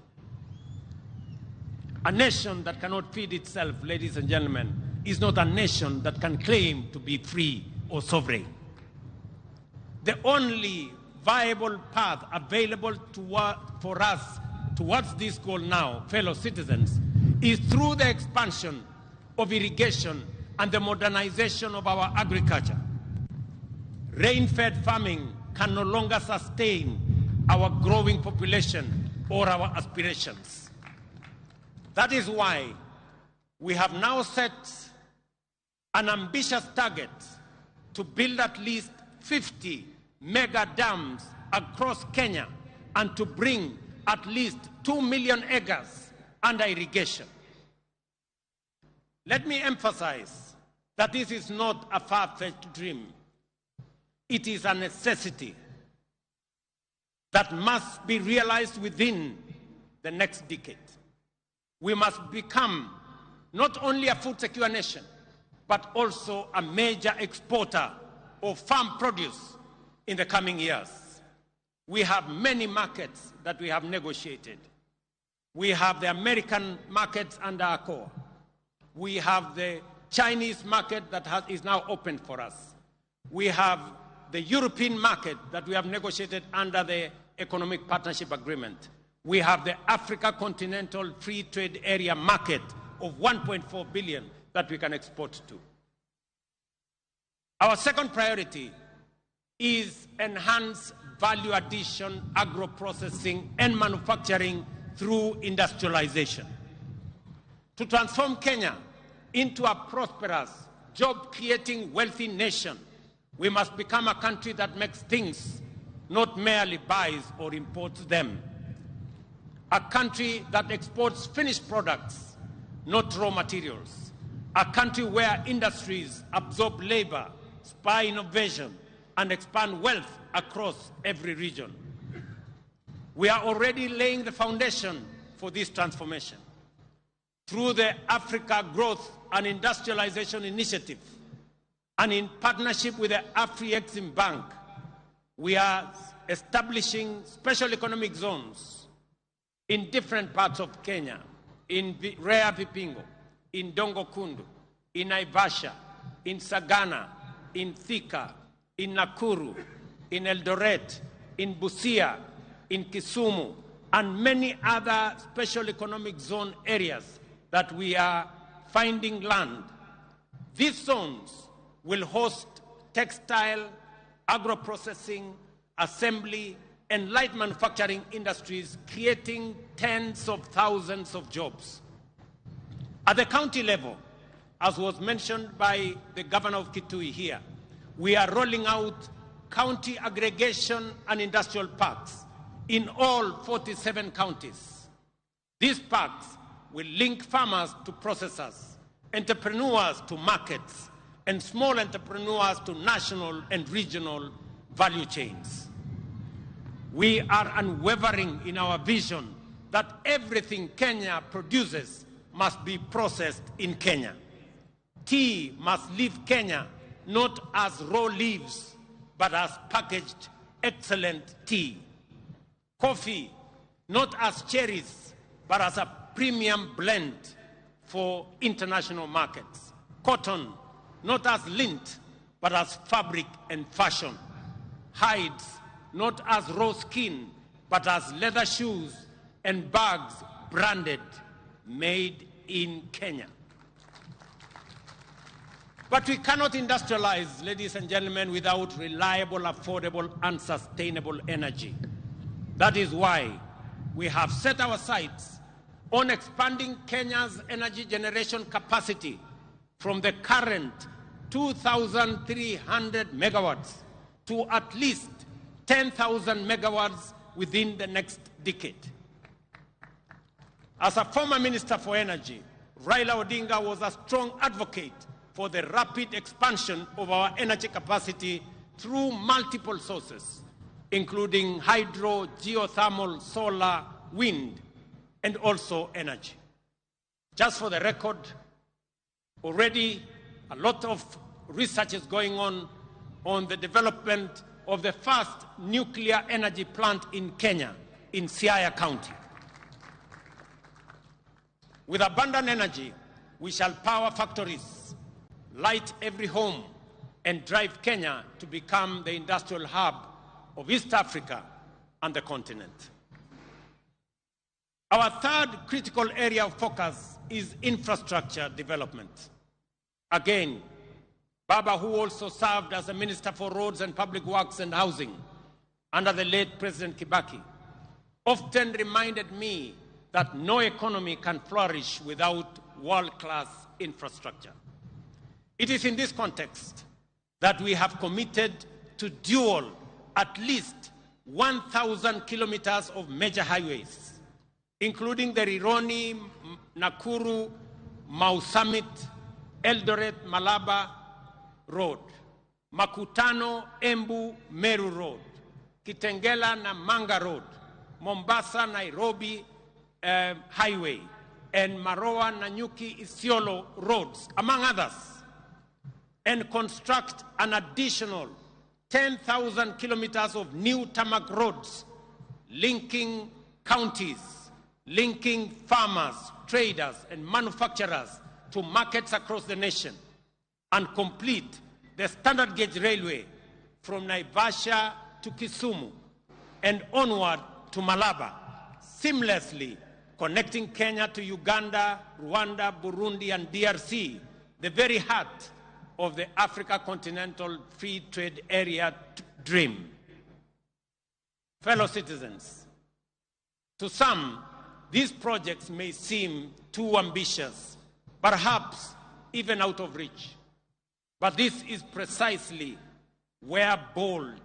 A nation that cannot feed itself, ladies and gentlemen, is not a nation that can claim to be free or sovereign. The only viable path available for us towards this goal now, fellow citizens, is through the expansion of irrigation and the modernization of our agriculture. Rain-fed farming can no longer sustain our growing population or our aspirations. That is why we have now set an ambitious target to build at least 50 mega dams across Kenya and to bring at least 2 million acres under irrigation. Let me emphasize that this is not a far-fetched dream. It is a necessity that must be realized within the next decade. We must become not only a food secure nation, but also a major exporter of farm produce in the coming years. We have many markets that we have negotiated. We have the American markets under AGOA. We have the Chinese market that is now open for us. We have the European market that we have negotiated under the Economic Partnership Agreement. We have the Africa Continental Free Trade Area market of 1.4 billion that we can export to. Our second priority is enhanced value addition, agro-processing, and manufacturing through industrialization. To transform Kenya into a prosperous, job-creating, wealthy nation, we must become a country that makes things, not merely buys or imports them. A country that exports finished products, not raw materials. A country where industries absorb labor, spur innovation, and expand wealth across every region. We are already laying the foundation for this transformation. Through the Africa Growth and Industrialization Initiative, and in partnership with the Afri-Exim Bank, we are establishing special economic zones in different parts of Kenya, in Rea Vipingo, in Dongo Kundu, in Naivasha, in Sagana, in Thika, in Nakuru, in Eldoret, in Busia, in Kisumu, and many other special economic zone areas that we are finding land. These zones will host textile, agro-processing, assembly, and light manufacturing industries, creating tens of thousands of jobs. At the county level, as was mentioned by the governor of Kitui here, we are rolling out county aggregation and industrial parks in all 47 counties. These parks will link farmers to processors, entrepreneurs to markets, and small entrepreneurs to national and regional value chains. We are unwavering in our vision that everything Kenya produces must be processed in Kenya. Tea must leave Kenya not as raw leaves, but as packaged excellent tea. Coffee, not as cherries, but as a premium blend for international markets. Cotton, not as lint, but as fabric and fashion. Hides, not as raw skin, but as leather shoes and bags branded, made in Kenya. But we cannot industrialize, ladies and gentlemen, without reliable, affordable, and sustainable energy. That is why we have set our sights on expanding Kenya's energy generation capacity from the current 2,300 megawatts to at least 10,000 megawatts within the next decade. As a former Minister for Energy, Raila Odinga was a strong advocate for the rapid expansion of our energy capacity through multiple sources, including hydro, geothermal, solar, wind, and also energy. Just for the record, already a lot of research is going on the development of the first nuclear energy plant in Kenya, in Siaya County. With abundant energy, we shall power factories, light every home, and drive Kenya to become the industrial hub of East Africa and the continent. Our third critical area of focus is infrastructure development. Again, Baba, who also served as a Minister for Roads and Public Works and Housing under the late President Kibaki, often reminded me that no economy can flourish without world-class infrastructure. It is in this context that we have committed to dual at least 1,000 kilometers of major highways, including the Rironi, Nakuru, Mau Summit, Eldoret, Malaba Road, Makutano, Embu, Meru Road, Kitengela, Namanga Road, Mombasa, Nairobi Highway, and Maroa, Nanyuki, Isiolo roads, among others, and construct an additional 10,000 kilometers of new tarmac roads linking counties, linking farmers, traders, and manufacturers to markets across the nation, and complete the standard gauge railway from Naivasha to Kisumu and onward to Malaba, seamlessly connecting Kenya to Uganda, Rwanda, Burundi, and DRC, the very heart of the Africa Continental Free Trade Area dream. Fellow citizens, to some, these projects may seem too ambitious, perhaps even out of reach. But this is precisely where bold,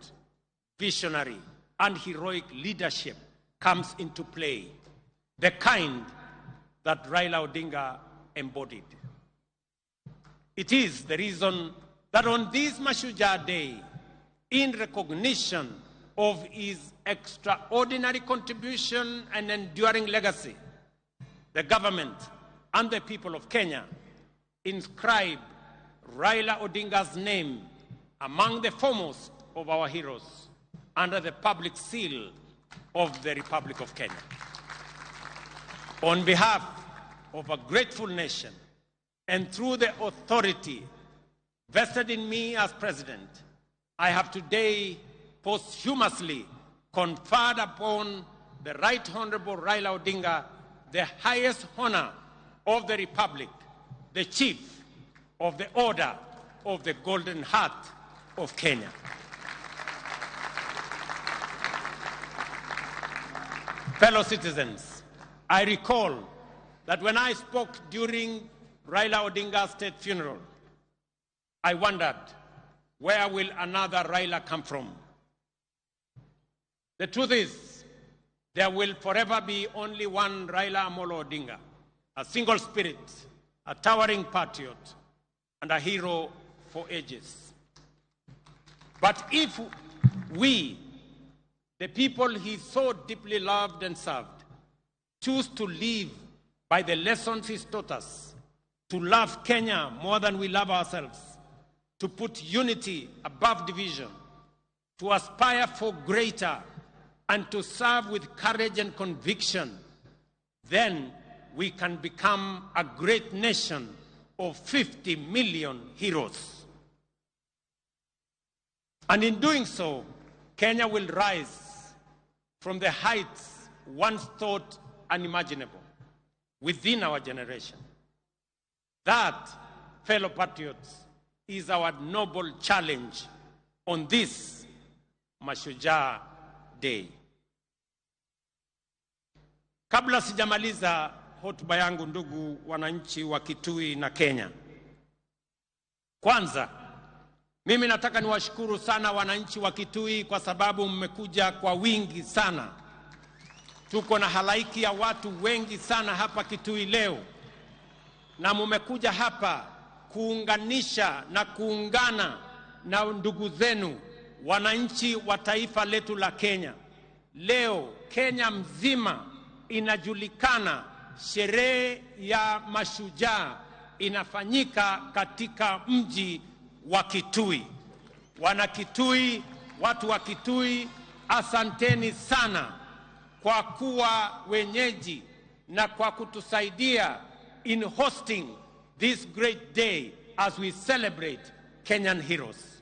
visionary, and heroic leadership comes into play, the kind that Raila Odinga embodied. It is the reason that on this Mashujaa Day, in recognition of his extraordinary contribution and enduring legacy, the government and the people of Kenya inscribe Raila Odinga's name among the foremost of our heroes under the public seal of the Republic of Kenya. On behalf of a grateful nation and through the authority vested in me as president, I have today posthumously conferred upon the Right Honorable Raila Odinga the highest honor of the Republic, the Chief of the Order of the Golden Heart of Kenya. Fellow citizens, I recall that when I spoke during Raila Odinga's state funeral, I wondered, where will another Raila come from? The truth is, there will forever be only one Raila Amolo Odinga, a single spirit, a towering patriot, and a hero for ages. But if we, the people he so deeply loved and served, choose to live by the lessons he's taught us, to love Kenya more than we love ourselves, to put unity above division, to aspire for greater, and to serve with courage and conviction, then we can become a great nation of 50 million heroes. And in doing so, Kenya will rise from the heights once thought unimaginable within our generation. That, fellow patriots, is our noble challenge on this Mashujaa Day. Kabla sijamaliza hotuba yangu, ndugu wananchi wa Kitui na Kenya, kwanza mimi nataka niwashukuru sana wananchi wa Kitui kwa sababu mmekuja kwa wingi sana. Tuko na halaiki ya watu wengi sana hapa Kitui leo, na mmekuja hapa kuunganisha na kuungana na ndugu zenu wananchi wa taifa letu la Kenya. Leo Kenya mzima inajulikana, sherehe ya mashujaa inafanyika katika mji wa Kitui. Wana Kitui, watu wa Kitui, asanteni sana kwa kuwa wenyeji na kwa kutusaidia in hosting this great day as we celebrate Kenyan heroes.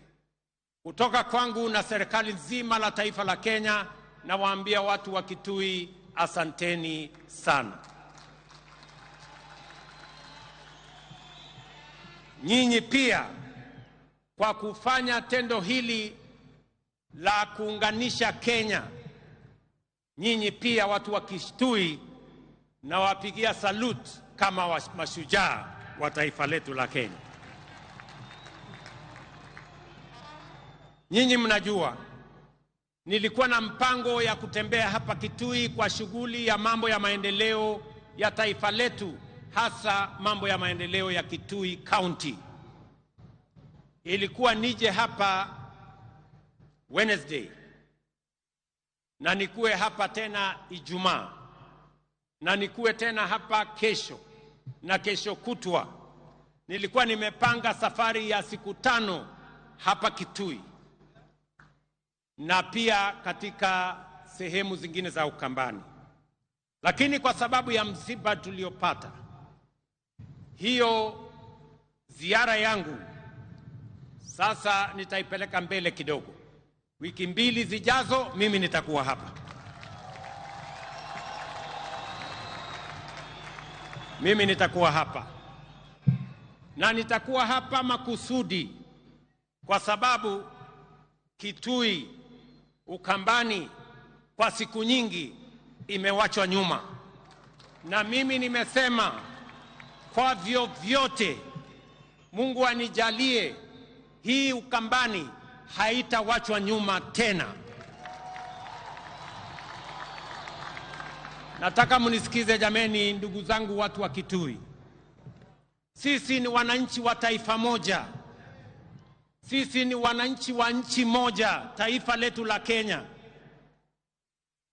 Kutoka kwangu na serikali nzima la taifa la Kenya, nawaambia watu wa Kitui, asanteni sana. Nyinyi pia kwa kufanya tendo hili la kuunganisha Kenya, nyinyi pia watu wa Kitui nawapigia salute kama mashujaa wa taifa letu la Kenya. Nyinyi mnajua nilikuwa na mpango ya kutembea hapa Kitui kwa shughuli ya mambo ya maendeleo ya taifa letu, hasa mambo ya maendeleo ya Kitui County. Ilikuwa nije hapa Wednesday na nikuwe hapa tena Ijumaa na nikuwe tena hapa kesho na kesho kutwa. Nilikuwa nimepanga safari ya siku 5 hapa Kitui na pia katika sehemu zingine za Ukambani. Lakini kwa sababu ya msiba tuliopata, hiyo ziara yangu sasa nitaipeleka mbele kidogo. Wiki 2 zijazo mimi nitakuwa hapa. Mimi nitakuwa hapa. Na nitakuwa hapa makusudi kwa sababu Kitui, Ukambani kwa siku nyingi imewachwa nyuma. Na mimi nimesema kwa vyovyote Mungu anijalie hii Ukambani haitawachwa nyuma tena. Nataka mnisikize jameni, ndugu zangu watu wa Kitui. Sisi ni wananchi wa taifa moja. Sisi ni wananchi wa nchi moja, taifa letu la Kenya.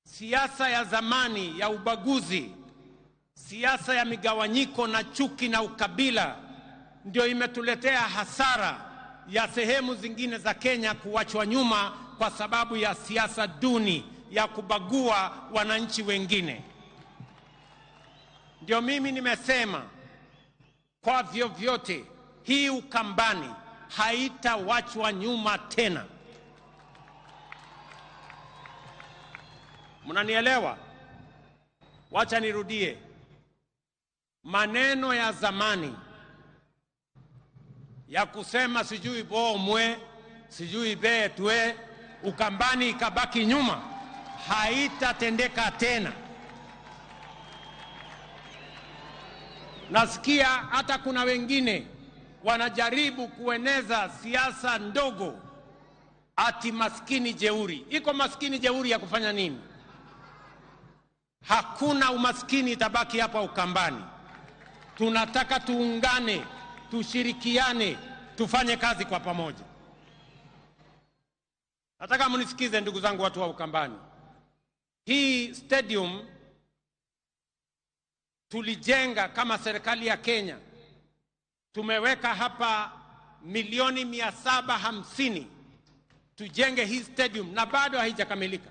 Siasa ya zamani ya ubaguzi, siasa ya migawanyiko na chuki na ukabila ndio imetuletea hasara ya sehemu zingine za Kenya kuachwa nyuma kwa sababu ya siasa duni ya kubagua wananchi wengine. Ndio mimi nimesema kwa vyovyote hii Ukambani haitawachwa nyuma tena. Mnanielewa? Wacha nirudie. Maneno ya zamani ya kusema sijui bomwe, sijui betwe, Ukambani ikabaki nyuma, haitatendeka tena. Nasikia hata kuna wengine wanajaribu kueneza siasa ndogo ati maskini jeuri. Iko maskini jeuri ya kufanya nini? Hakuna umaskini itabaki hapa Ukambani. Tunataka tuungane, tushirikiane, tufanye kazi kwa pamoja. Nataka mnisikize ndugu zangu watu wa Ukambani. Hii stadium tulijenga kama serikali ya Kenya. Tumeweka hapa milioni 750 tujenge hii stadium na bado haijakamilika.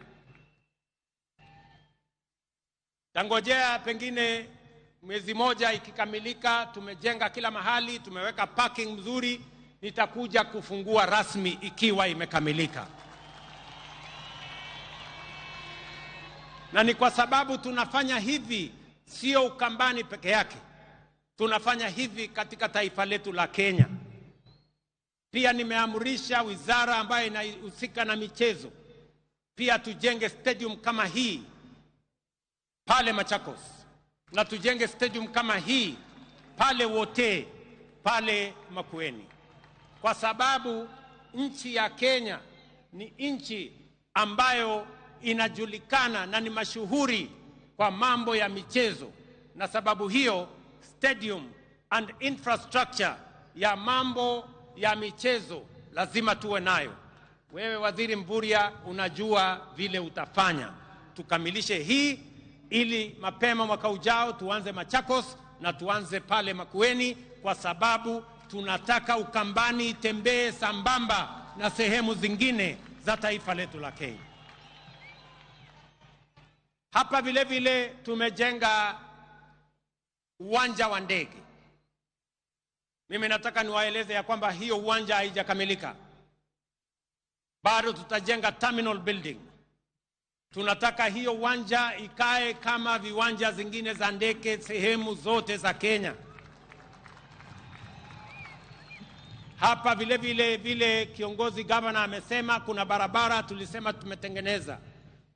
Tangojea pengine mwezi moja ikikamilika, tumejenga kila mahali, tumeweka parking mzuri, nitakuja kufungua rasmi ikiwa imekamilika. Na ni kwa sababu tunafanya hivi sio Ukambani peke yake. Tunafanya hivi katika taifa letu la Kenya. Pia nimeamrisha wizara ambayo inahusika na michezo pia tujenge stadium kama hii pale Machakos, na tujenge stadium kama hii pale Wote, pale Makueni, kwa sababu nchi ya Kenya ni nchi ambayo inajulikana na ni mashuhuri kwa mambo ya michezo, na sababu hiyo stadium and infrastructure ya mambo ya michezo lazima tuwe nayo. Wewe Waziri Mvurya unajua vile utafanya. Tukamilishe hii ili mapema mwaka ujao tuanze Machakos na tuanze pale Makueni, kwa sababu tunataka Ukambani itembee sambamba na sehemu zingine za taifa letu la Kenya. Hapa vile vile tumejenga uwanja wa ndege. Mimi nataka niwaeleze ya kwamba hiyo uwanja haijakamilika. Bado tutajenga terminal building. Tunataka hiyo uwanja ikae kama viwanja zingine za ndege sehemu zote za Kenya. Hapa vile vile vile kiongozi gavana amesema kuna barabara tulisema tumetengeneza.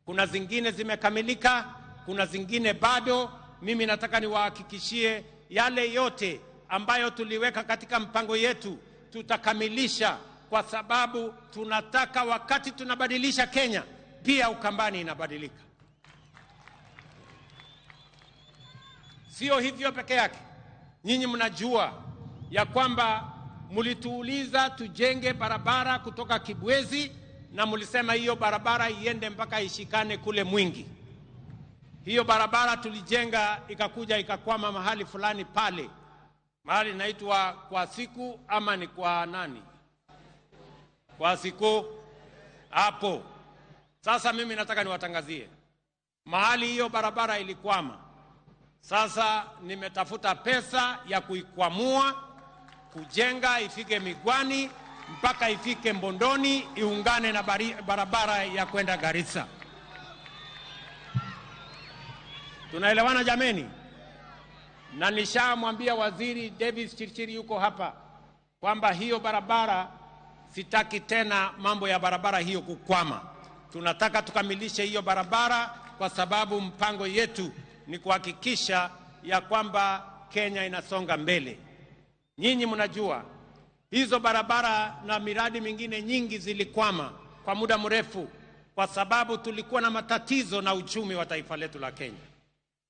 Kuna zingine zimekamilika, kuna zingine bado. Mimi nataka niwahakikishie yale yote ambayo tuliweka katika mpango yetu tutakamilisha, kwa sababu tunataka wakati tunabadilisha Kenya pia Ukambani inabadilika. Sio hivyo peke yake. Nyinyi mnajua ya kwamba mlituuliza tujenge barabara kutoka Kibwezi, na mlisema hiyo barabara iende mpaka ishikane kule Mwingi. Hiyo barabara tulijenga ikakuja ikakwama mahali fulani pale. Mahali inaitwa kwa siku ama ni kwa nani? Kwa siku hapo. Sasa mimi nataka niwatangazie mahali hiyo barabara ilikwama. Sasa nimetafuta pesa ya kuikwamua, kujenga ifike Migwani mpaka ifike Mbondoni, iungane na barabara ya kwenda Garissa. Tunaelewana jameni? Na nishamwambia Waziri Davis Chirchir yuko hapa kwamba hiyo barabara sitaki tena mambo ya barabara hiyo kukwama. Tunataka tukamilishe hiyo barabara kwa sababu mpango yetu ni kuhakikisha ya kwamba Kenya inasonga mbele. Nyinyi mnajua hizo barabara na miradi mingine nyingi zilikwama kwa muda mrefu kwa sababu tulikuwa na matatizo na uchumi wa taifa letu la Kenya.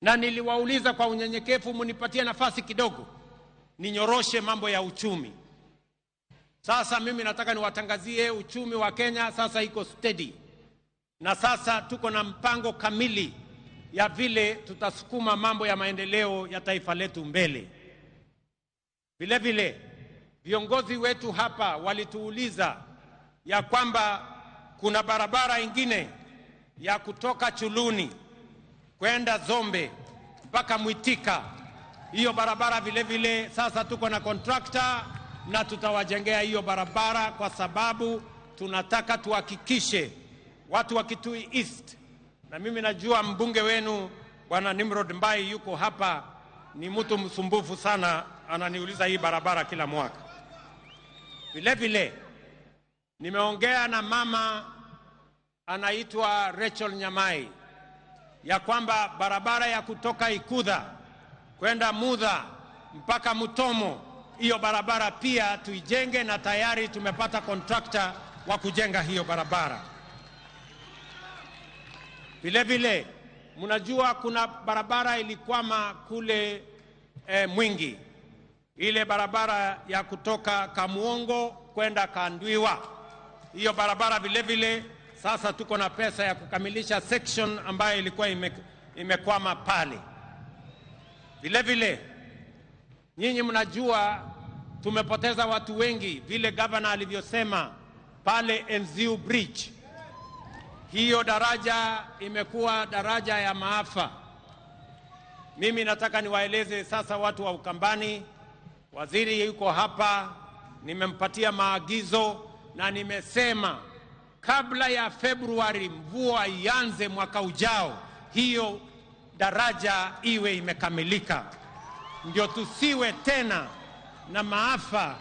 Na niliwauliza kwa unyenyekevu mnipatie nafasi kidogo ninyoroshe mambo ya uchumi. Sasa mimi nataka niwatangazie uchumi wa Kenya sasa iko steady. Na sasa tuko na mpango kamili ya vile tutasukuma mambo ya maendeleo ya taifa letu mbele. Vile vile viongozi wetu hapa walituuliza ya kwamba kuna barabara ingine ya kutoka Chuluni kwenda Zombe mpaka Mwitika. Hiyo barabara vile vile sasa tuko na contractor na tutawajengea hiyo barabara kwa sababu tunataka tuhakikishe watu wa Kitui East, na mimi najua mbunge wenu Bwana Nimrod Mbai yuko hapa, ni mtu msumbufu sana, ananiuliza hii barabara kila mwaka. Vile vile nimeongea na mama anaitwa Rachel Nyamai ya kwamba barabara ya kutoka Ikudha kwenda Mudha mpaka Mutomo, hiyo barabara pia tuijenge, na tayari tumepata kontrakta wa kujenga hiyo barabara. Vile vile mnajua kuna barabara ilikwama kule Mwingi, ile barabara ya kutoka Kamuongo kwenda Kandwiwa. Hiyo barabara vile vile sasa tuko na pesa ya kukamilisha section ambayo ilikuwa imekwama pale. Vile vile nyinyi mnajua tumepoteza watu wengi, vile governor alivyosema pale Enziu Bridge. Hiyo daraja imekuwa daraja ya maafa. Mimi nataka niwaeleze sasa watu wa Ukambani, waziri yuko hapa, nimempatia maagizo na nimesema kabla ya Februari mvua ianze mwaka ujao, hiyo daraja iwe imekamilika, ndio tusiwe tena na maafa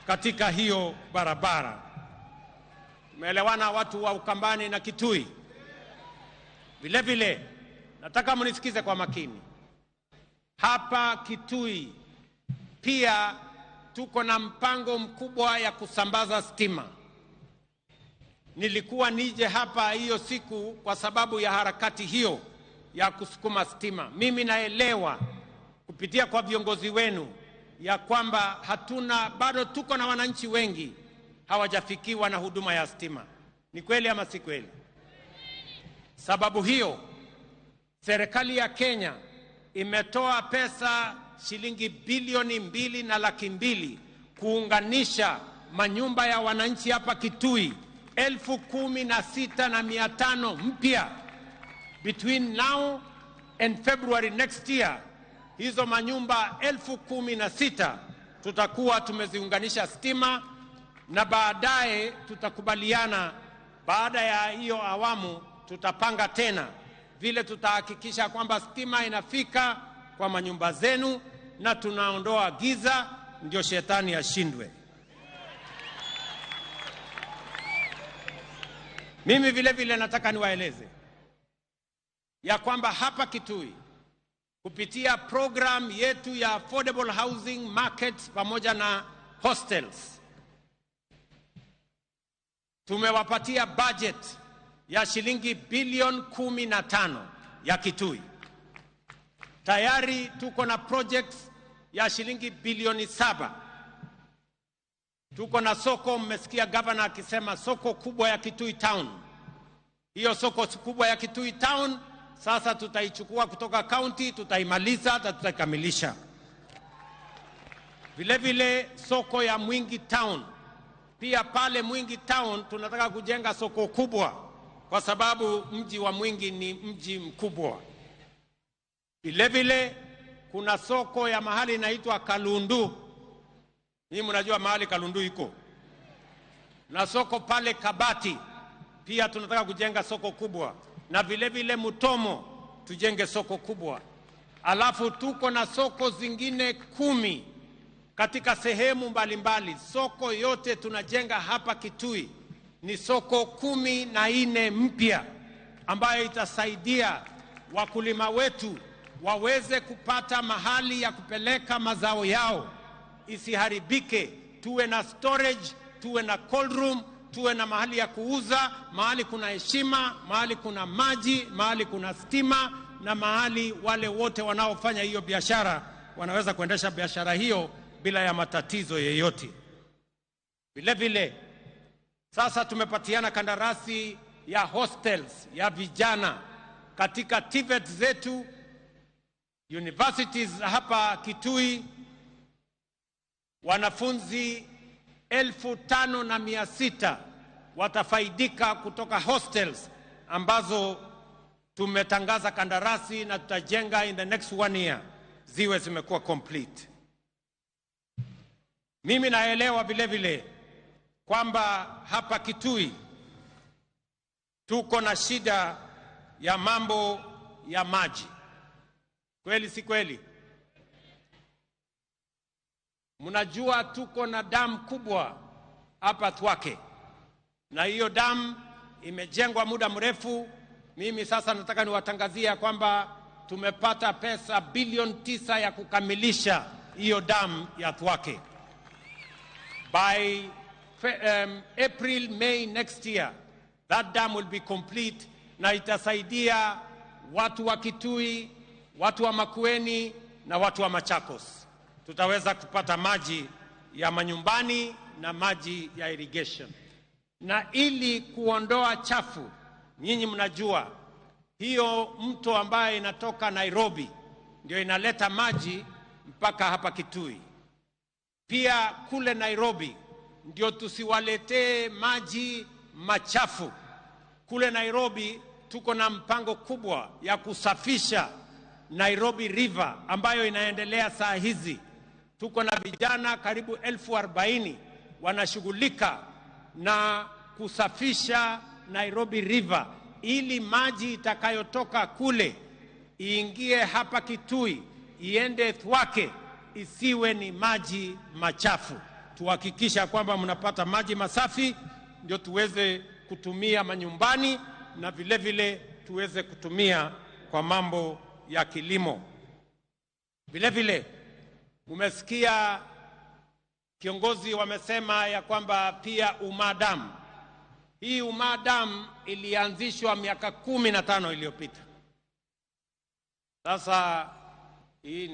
katika hiyo barabara. Tumeelewana watu wa Ukambani na Kitui? Vile vile nataka mnisikize kwa makini. Hapa Kitui pia tuko na mpango mkubwa ya kusambaza stima. Nilikuwa nije hapa hiyo siku kwa sababu ya harakati hiyo ya kusukuma stima. Mimi naelewa kupitia kwa viongozi wenu ya kwamba hatuna bado, tuko na wananchi wengi hawajafikiwa na huduma ya stima. Ni kweli ama si kweli? Sababu hiyo serikali ya Kenya imetoa pesa shilingi 2,200,000 kuunganisha manyumba ya wananchi hapa Kitui 16,500 mpya between now and February next year. Hizo manyumba 16,000 tutakuwa tumeziunganisha stima, na baadaye tutakubaliana, baada ya hiyo awamu tutapanga tena vile tutahakikisha kwamba stima inafika kwa manyumba zenu na tunaondoa giza, ndio shetani ashindwe. Mimi vile vile nataka niwaeleze ya kwamba hapa Kitui kupitia program yetu ya affordable housing markets pamoja na hostels tumewapatia budget ya shilingi bilioni 15 ya Kitui. Tayari tuko na projects ya shilingi bilioni 7. Tuko na soko, mmesikia governor akisema soko kubwa ya Kitui Town. Hiyo soko kubwa ya Kitui Town sasa tutaichukua kutoka county, tutaimaliza na tutaikamilisha. Vile vile soko ya Mwingi Town. Pia pale Mwingi Town tunataka kujenga soko kubwa kwa sababu mji wa Mwingi ni mji mkubwa. Vile vile kuna soko ya mahali inaitwa Kalundu. Ninyi mnajua mahali Kalundu iko. Na soko pale Kabati pia tunataka kujenga soko kubwa. Na vile vile Mutomo tujenge soko kubwa. Alafu tuko na soko zingine 10 katika sehemu mbalimbali. Soko yote tunajenga hapa Kitui ni soko 14 mpya ambayo itasaidia wakulima wetu waweze kupata mahali ya kupeleka mazao yao isiharibike. Tuwe na storage, tuwe na cold room, tuwe na mahali ya kuuza, mahali kuna heshima, mahali kuna maji, mahali kuna stima, na mahali wale wote wanaofanya hiyo biashara wanaweza kuendesha biashara hiyo bila ya matatizo yeyote. Vile vile sasa tumepatiana kandarasi ya hostels ya vijana katika TVET zetu, universities hapa Kitui. Wanafunzi 5,600 watafaidika kutoka hostels ambazo tumetangaza kandarasi na tutajenga in the next 1 year ziwe zimekuwa complete. Mimi naelewa vile vile kwamba hapa Kitui tuko na shida ya mambo ya maji. Kweli si kweli? Mnajua tuko na damu kubwa hapa Thwake, na hiyo damu imejengwa muda mrefu. Mimi sasa nataka niwatangazia kwamba tumepata pesa bilioni 9 ya kukamilisha hiyo dam ya Thwake. By April, May next year, that dam will be complete na itasaidia watu wa Kitui, watu wa Makueni na watu wa Machakos. Tutaweza kupata maji ya manyumbani na maji ya irrigation. Na ili kuondoa chafu, nyinyi mnajua hiyo mto ambaye inatoka Nairobi ndio inaleta maji mpaka hapa Kitui. Pia kule Nairobi ndio tusiwaletee maji machafu. Kule Nairobi tuko na mpango kubwa ya kusafisha Nairobi River ambayo inaendelea saa hizi. Tuko na vijana karibu 40,000 wanashughulika na kusafisha Nairobi River ili maji itakayotoka kule iingie hapa Kitui, iende Thwake, isiwe ni maji machafu. Tuhakikisha kwamba mnapata maji masafi ndio tuweze kutumia manyumbani na vile vile tuweze kutumia kwa mambo ya kilimo. Vile vile umesikia kiongozi wamesema ya kwamba pia Umaa Dam. Hii Umaa Dam ilianzishwa miaka 15 iliyopita. Sasa hii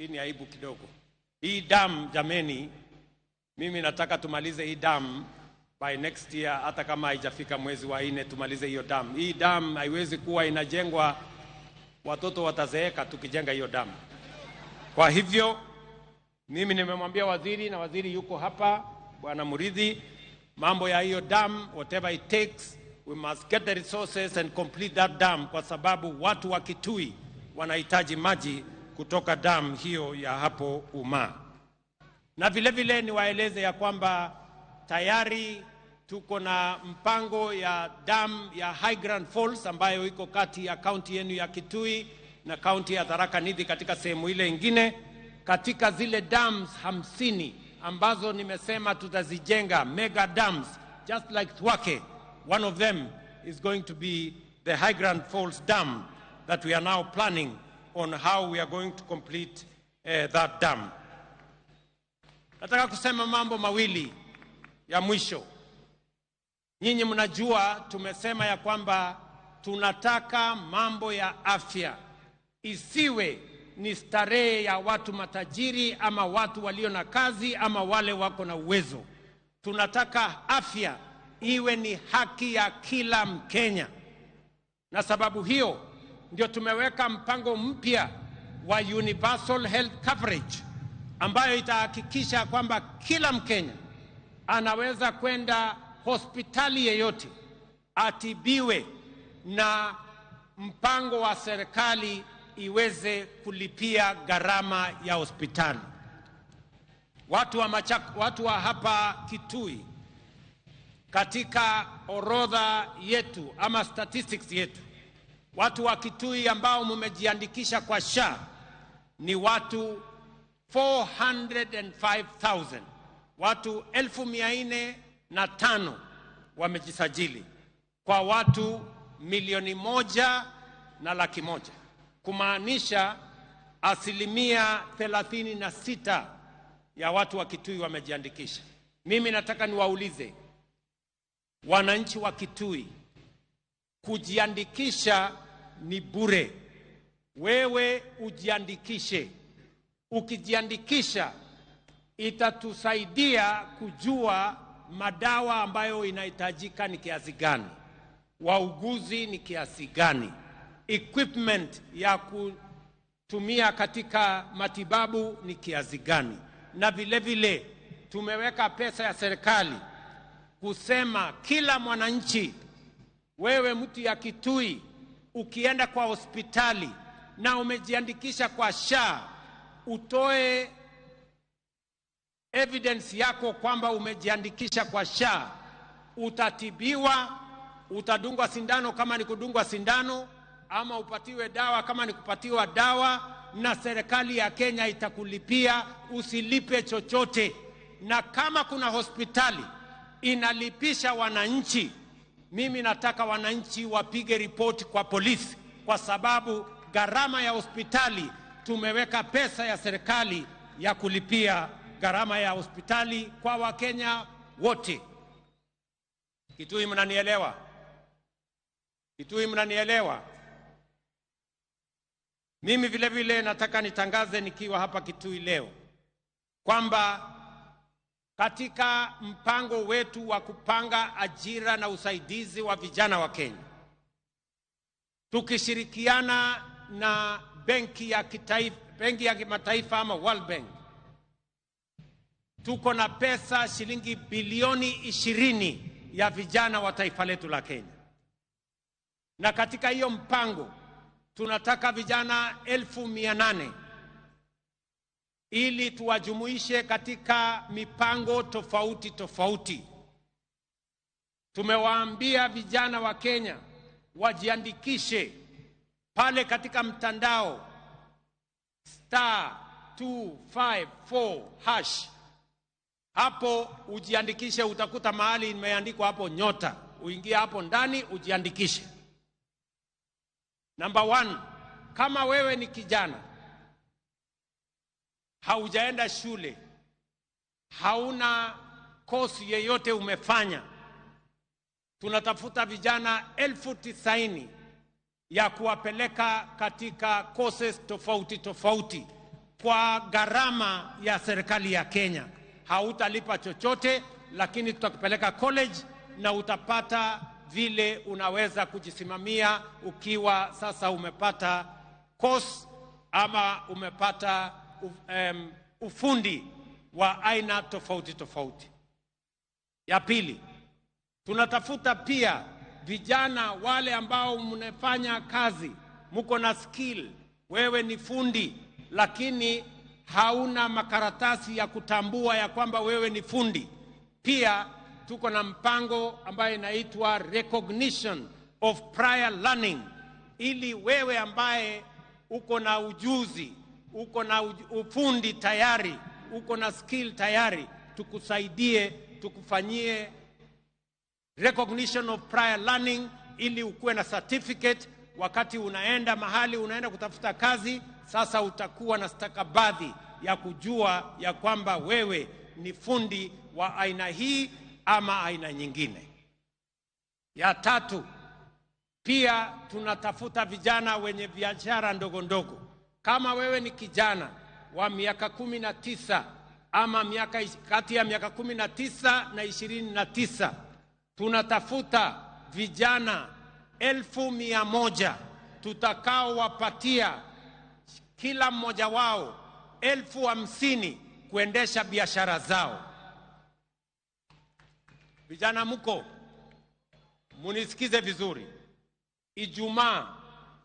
ni aibu kidogo. Hii dam jameni, mimi nataka tumalize hii dam by next year, hata kama haijafika mwezi wa 4 tumalize hiyo dam. Hii dam haiwezi kuwa inajengwa, watoto watazeeka tukijenga hiyo dam. Kwa hivyo mimi nimemwambia waziri, na waziri yuko hapa, Bwana Muridhi, mambo ya hiyo dam, whatever it takes, we must get the resources and complete that dam, kwa sababu watu wa Kitui wanahitaji maji kutoka dam hiyo ya hapo Umaa. Na vile vile niwaeleze ya kwamba tayari tuko na mpango ya dam ya High Grand Falls ambayo iko kati ya kaunti yenu ya Kitui na kaunti ya Tharaka Nithi katika sehemu ile ingine. Katika zile dams 50 ambazo nimesema tutazijenga, mega dams, just like Thwake, one of them is going to be the High Grand Falls Dam that we are now planning on how we are going to complete that dam. Nataka kusema mambo mawili ya mwisho. Nyinyi mnajua tumesema ya kwamba tunataka mambo ya afya isiwe ni starehe ya watu matajiri ama watu walio na kazi ama wale wako na uwezo. Tunataka afya iwe ni haki ya kila Mkenya. Na sababu hiyo ndio tumeweka mpango mpya wa Universal Health Coverage ambayo itahakikisha kwamba kila Mkenya anaweza kwenda hospitali yeyote atibiwe na mpango wa serikali iweze kulipia gharama ya hospitali. Watu wa hapa Kitui, katika orodha yetu ama statistics yetu, watu wa Kitui ambao mmejiandikisha kwa SHA ni watu 405,000. Watu 405,000 wamejisajili kwa watu 1,100,000, kumaanisha 36% ya watu wa Kitui wamejiandikisha. Mimi nataka niwaulize wananchi wa Kitui, kujiandikisha ni bure. Wewe ujiandikishe. Ukijiandikisha itatusaidia kujua madawa ambayo inahitajika ni kiasi gani, wauguzi ni kiasi gani, equipment ya kutumia katika matibabu ni kiasi gani. Na vile vile tumeweka pesa ya serikali kusema kila mwananchi, wewe mtu ya Kitui, ukienda kwa hospitali na umejiandikisha kwa SHA, utoe evidence yako kwamba umejiandikisha kwa SHA, utatibiwa, utadungwa sindano kama ni kudungwa sindano, ama upatiwe dawa kama ni kupatiwa dawa, na serikali ya Kenya itakulipia, usilipe chochote. Na kama kuna hospitali inalipisha wananchi, mimi nataka wananchi wapige ripoti kwa polisi, kwa sababu gharama ya hospitali tumeweka pesa ya serikali ya kulipia gharama ya hospitali kwa Wakenya wote. Kitui, mnanielewa? Kitui, mnanielewa? Mimi vile vile nataka nitangaze nikiwa hapa Kitui leo kwamba katika mpango wetu wa kupanga ajira na usaidizi wa vijana wa Kenya, tukishirikiana na benki ya kitaifa, benki ya kimataifa ama World Bank, tuko na pesa shilingi bilioni 20 ya vijana wa taifa letu la Kenya, na katika hiyo mpango tunataka vijana 800,000 ili tuwajumuishe katika mipango tofauti tofauti. Tumewaambia vijana wa Kenya wajiandikishe pale katika mtandao *254#. Hapo ujiandikishe, utakuta mahali imeandikwa hapo nyota, uingie hapo ndani ujiandikishe. Number 1, kama wewe ni kijana haujaenda shule, hauna kosi yeyote umefanya, tunatafuta vijana 90,000 ya kuwapeleka katika courses tofauti tofauti kwa gharama ya serikali ya Kenya. Hautalipa chochote, lakini tutakupeleka college na utapata vile unaweza kujisimamia ukiwa sasa umepata course ama umepata ufundi wa aina tofauti tofauti. Ya pili, tunatafuta pia vijana wale ambao mnafanya kazi, mko na skill, wewe ni fundi lakini hauna makaratasi ya kutambua ya kwamba wewe ni fundi. Pia tuko na mpango ambayo inaitwa recognition of prior learning, ili wewe ambaye uko na ujuzi, uko na ufundi tayari, uko na skill tayari, tukusaidie, tukufanyie recognition of prior learning ili ukuwe na certificate. Wakati unaenda mahali, unaenda kutafuta kazi, sasa utakuwa na stakabadhi ya kujua ya kwamba wewe ni fundi wa aina hii ama aina nyingine. Ya tatu, pia tunatafuta vijana wenye biashara ndogo ndogo. Kama wewe ni kijana wa miaka 19 ama miaka kati ya miaka 19 na 29, tunatafuta vijana 100,000 tutakaowapatia kila mmoja wao 50,000 kuendesha biashara zao. Vijana mko, munisikize vizuri. Ijumaa,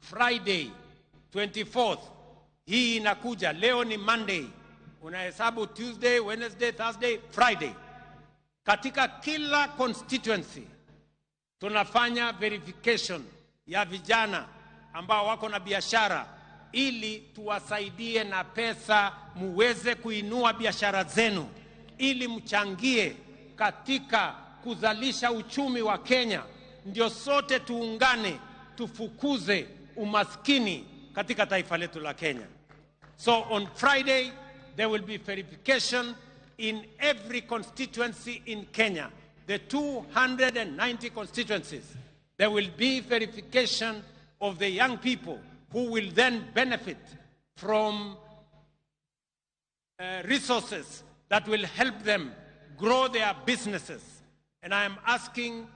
Friday 24th, hii inakuja, leo ni Monday, unahesabu Tuesday, Wednesday, Thursday, Friday. Katika kila constituency tunafanya verification ya vijana ambao wako na biashara ili tuwasaidie na pesa muweze kuinua biashara zenu, ili mchangie katika kuzalisha uchumi wa Kenya. Ndio sote tuungane tufukuze umaskini katika taifa letu la Kenya. So on Friday there will be verification in every constituency in Kenya, the 290 constituencies. There will be verification of the young people who will then benefit from resources that will help them grow their businesses. And I am asking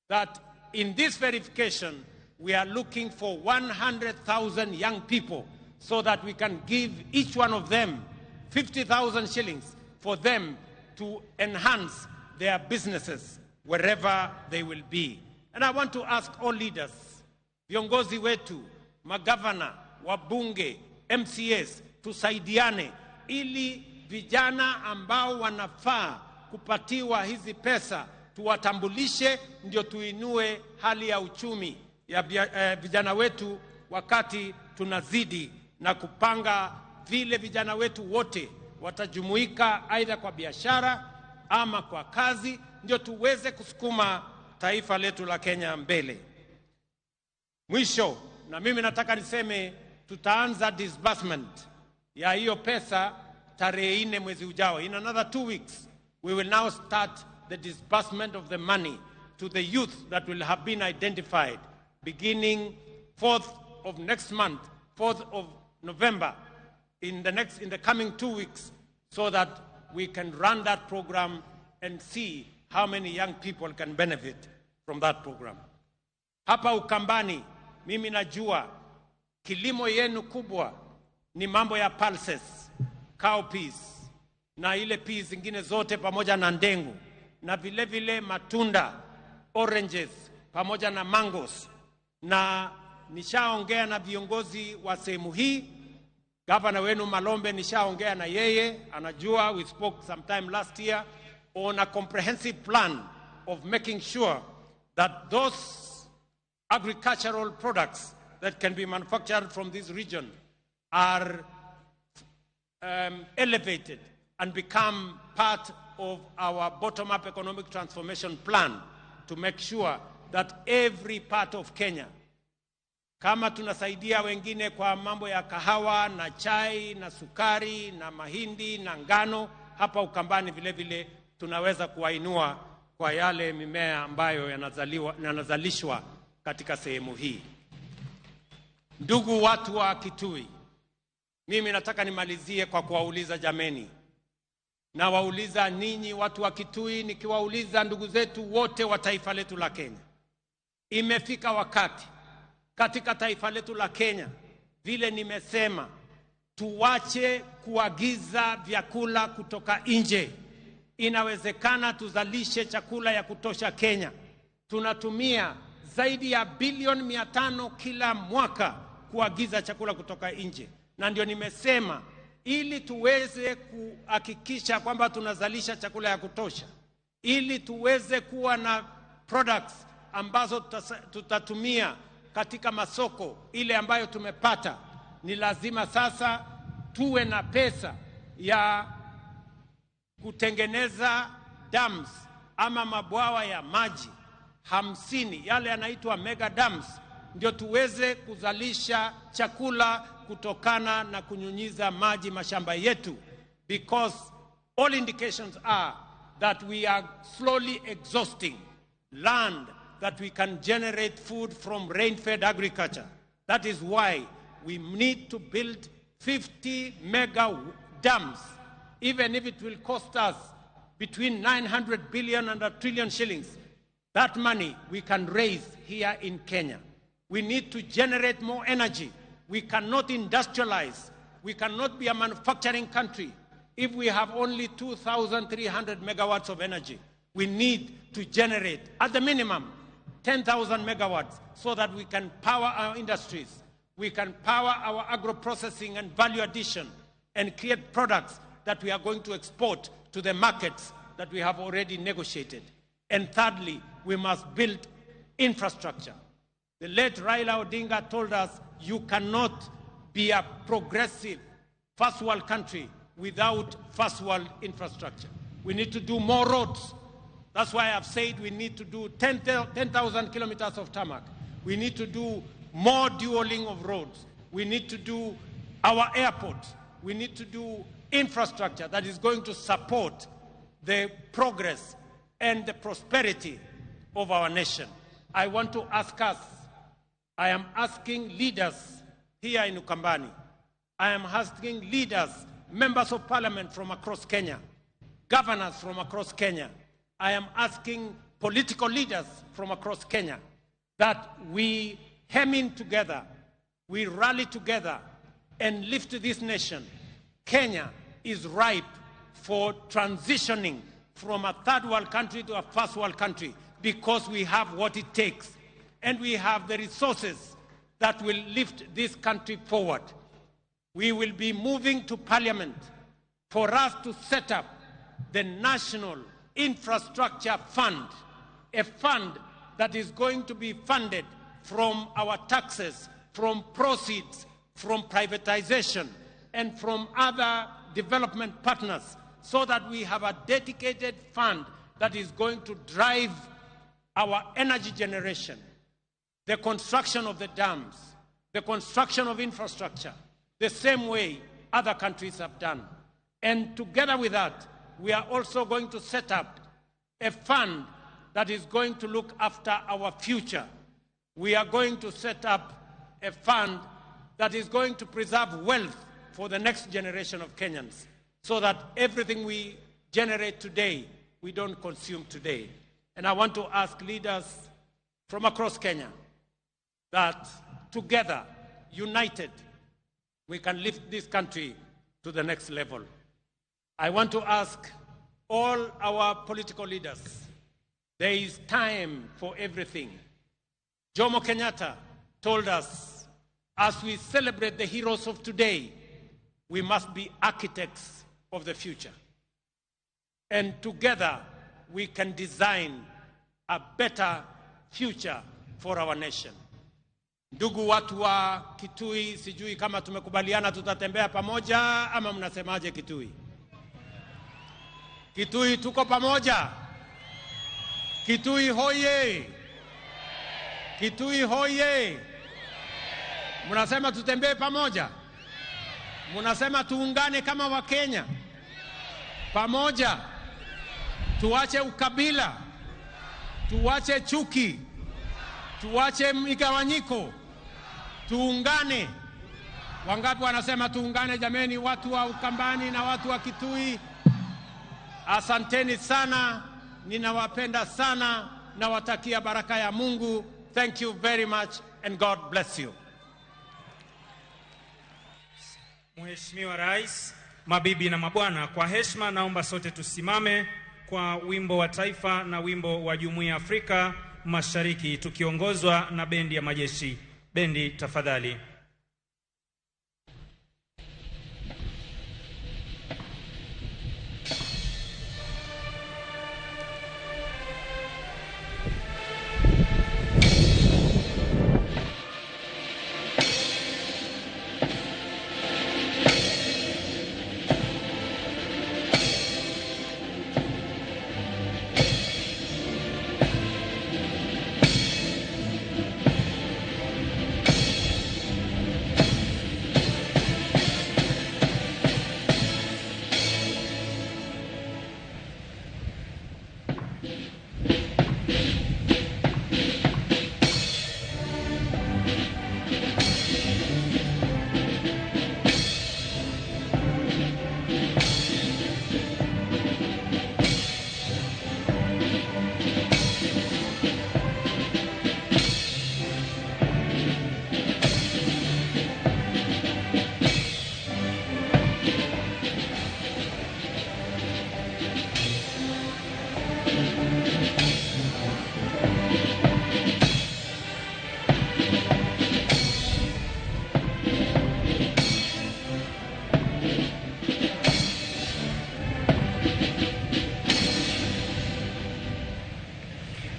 that in this verification, we are looking for 100,000 young people so that we can give each one of them 50,000 shillings for them to enhance their businesses wherever they will be. And I want to ask all leaders, viongozi wetu, magavana, wabunge, MCAs, tusaidiane ili vijana ambao wanafaa kupatiwa hizi pesa tuwatambulishe, ndio tuinue hali ya uchumi ya vijana wetu, wakati tunazidi na kupanga vile vijana wetu wote watajumuika aidha kwa biashara ama kwa kazi, ndio tuweze kusukuma taifa letu la Kenya mbele. Mwisho, na mimi nataka niseme tutaanza disbursement ya hiyo pesa tarehe 4 mwezi ujao, in another 2 weeks, we will now start the disbursement of the money to the youth that will have been identified beginning 4th of next month, 4th of November, in the coming 2 weeks, so that we can run that program and see how many young people can benefit from that program. Hapa Ukambani, mimi najua kilimo yenu kubwa ni mambo ya pulses, cowpeas, na ile peas zingine zote pamoja na ndengu, na vile vile matunda, oranges, pamoja na mangoes. Na nishaongea na viongozi wa sehemu hii, Governor wenu Malombe nishaongea na yeye, anajua, we spoke sometime last year on a comprehensive plan of making sure that those agricultural products that can be manufactured from this region are elevated and become part of our bottom-up economic transformation plan to make sure that every part of Kenya, kama tunasaidia wengine kwa mambo ya kahawa na chai na sukari na mahindi na ngano, hapa Ukambani vile vile tunaweza kuwainua kwa yale mimea ambayo yanazalishwa katika sehemu hii. Ndugu watu wa Kitui, mimi nataka nimalizie kwa kuwauliza jameni. Na wauliza ninyi watu wa Kitui, nikiwauliza ndugu zetu wote wa taifa letu la Kenya. Imefika wakati katika taifa letu la Kenya, vile nimesema, tuwache kuagiza vyakula kutoka nje. Inawezekana tuzalishe chakula ya kutosha Kenya. Tunatumia zaidi ya bilioni 500 kila mwaka kuagiza chakula kutoka nje. Na ndio nimesema, ili tuweze kuhakikisha kwamba tunazalisha chakula ya kutosha, ili tuweze kuwa na products ambazo tutatumia katika masoko ile ambayo tumepata, ni lazima sasa tuwe na pesa ya kutengeneza dams ama mabwawa ya maji 50, yale yanaitwa mega dams, ndio tuweze kuzalisha chakula kutokana na kunyunyiza maji mashamba yetu, because all indications are that we are slowly exhausting land that we can generate food from rain-fed agriculture. That is why we need to build 50 mega dams, even if it will cost us between 900 billion and 1 trillion shillings. That money we can raise here in Kenya. We need to generate more energy. We cannot industrialize. We cannot be a manufacturing country if we have only 2,300 megawatts of energy. We need to generate, at the minimum, 10,000 megawatts so that we can power our industries, we can power our agro-processing and value addition, and create products that we are going to export to the markets that we have already negotiated. And thirdly, we must build infrastructure. The late Raila Odinga told us, you cannot be a progressive first world country without first world infrastructure. We need to do more roads. That's why I've said we need to do 10,000 kilometers of tarmac. We need to do more dualling of roads. We need to do our airports. We need to do infrastructure that is going to support the progress and the prosperity of our nation. I want to ask us, I am asking leaders here in Ukambani, I am asking leaders, members of parliament from across Kenya, governors from across Kenya, I am asking political leaders from across Kenya that we hem in together, we rally together and lift this nation. Kenya is ripe for transitioning from a third world country to a first world country because we have what it takes and we have the resources that will lift this country forward. We will be moving to parliament for us to set up the National Infrastructure Fund, a fund that is going to be funded from our taxes, from proceeds, from privatization, and from other development partners, so that we have a dedicated fund that is going to drive our energy generation, the construction of the dams, the construction of infrastructure, the same way other countries have done. And together with that, we are also going to set up a fund that is going to look after our future. We are going to set up a fund that is going to preserve wealth for the next generation of Kenyans, so that everything we generate today, we don't consume today. And I want to ask leaders from across Kenya that together, united, we can lift this country to the next level. I want to ask all our political leaders, there is time for everything. Jomo Kenyatta told us, as we celebrate the heroes of today, we must be architects of the future. And together, we can design a better future for our nation. Ndugu watu wa Kitui, sijui kama tumekubaliana tutatembea pamoja ama mnasemaje Kitui? Kitui tuko pamoja. Kitui hoye! Kitui hoye! Mnasema tutembee pamoja? Mnasema tuungane kama Wakenya pamoja, tuache ukabila, tuache chuki, tuache migawanyiko, tuungane. Wangapi wanasema tuungane jameni, watu wa Ukambani na watu wa Kitui? Asanteni sana, ninawapenda sana, nawatakia baraka ya Mungu. Thank you very much and God bless you. Mheshimiwa Rais, mabibi na mabwana, kwa heshima naomba sote tusimame kwa wimbo wa taifa na wimbo wa Jumuiya ya Afrika Mashariki tukiongozwa na bendi ya majeshi. Bendi tafadhali.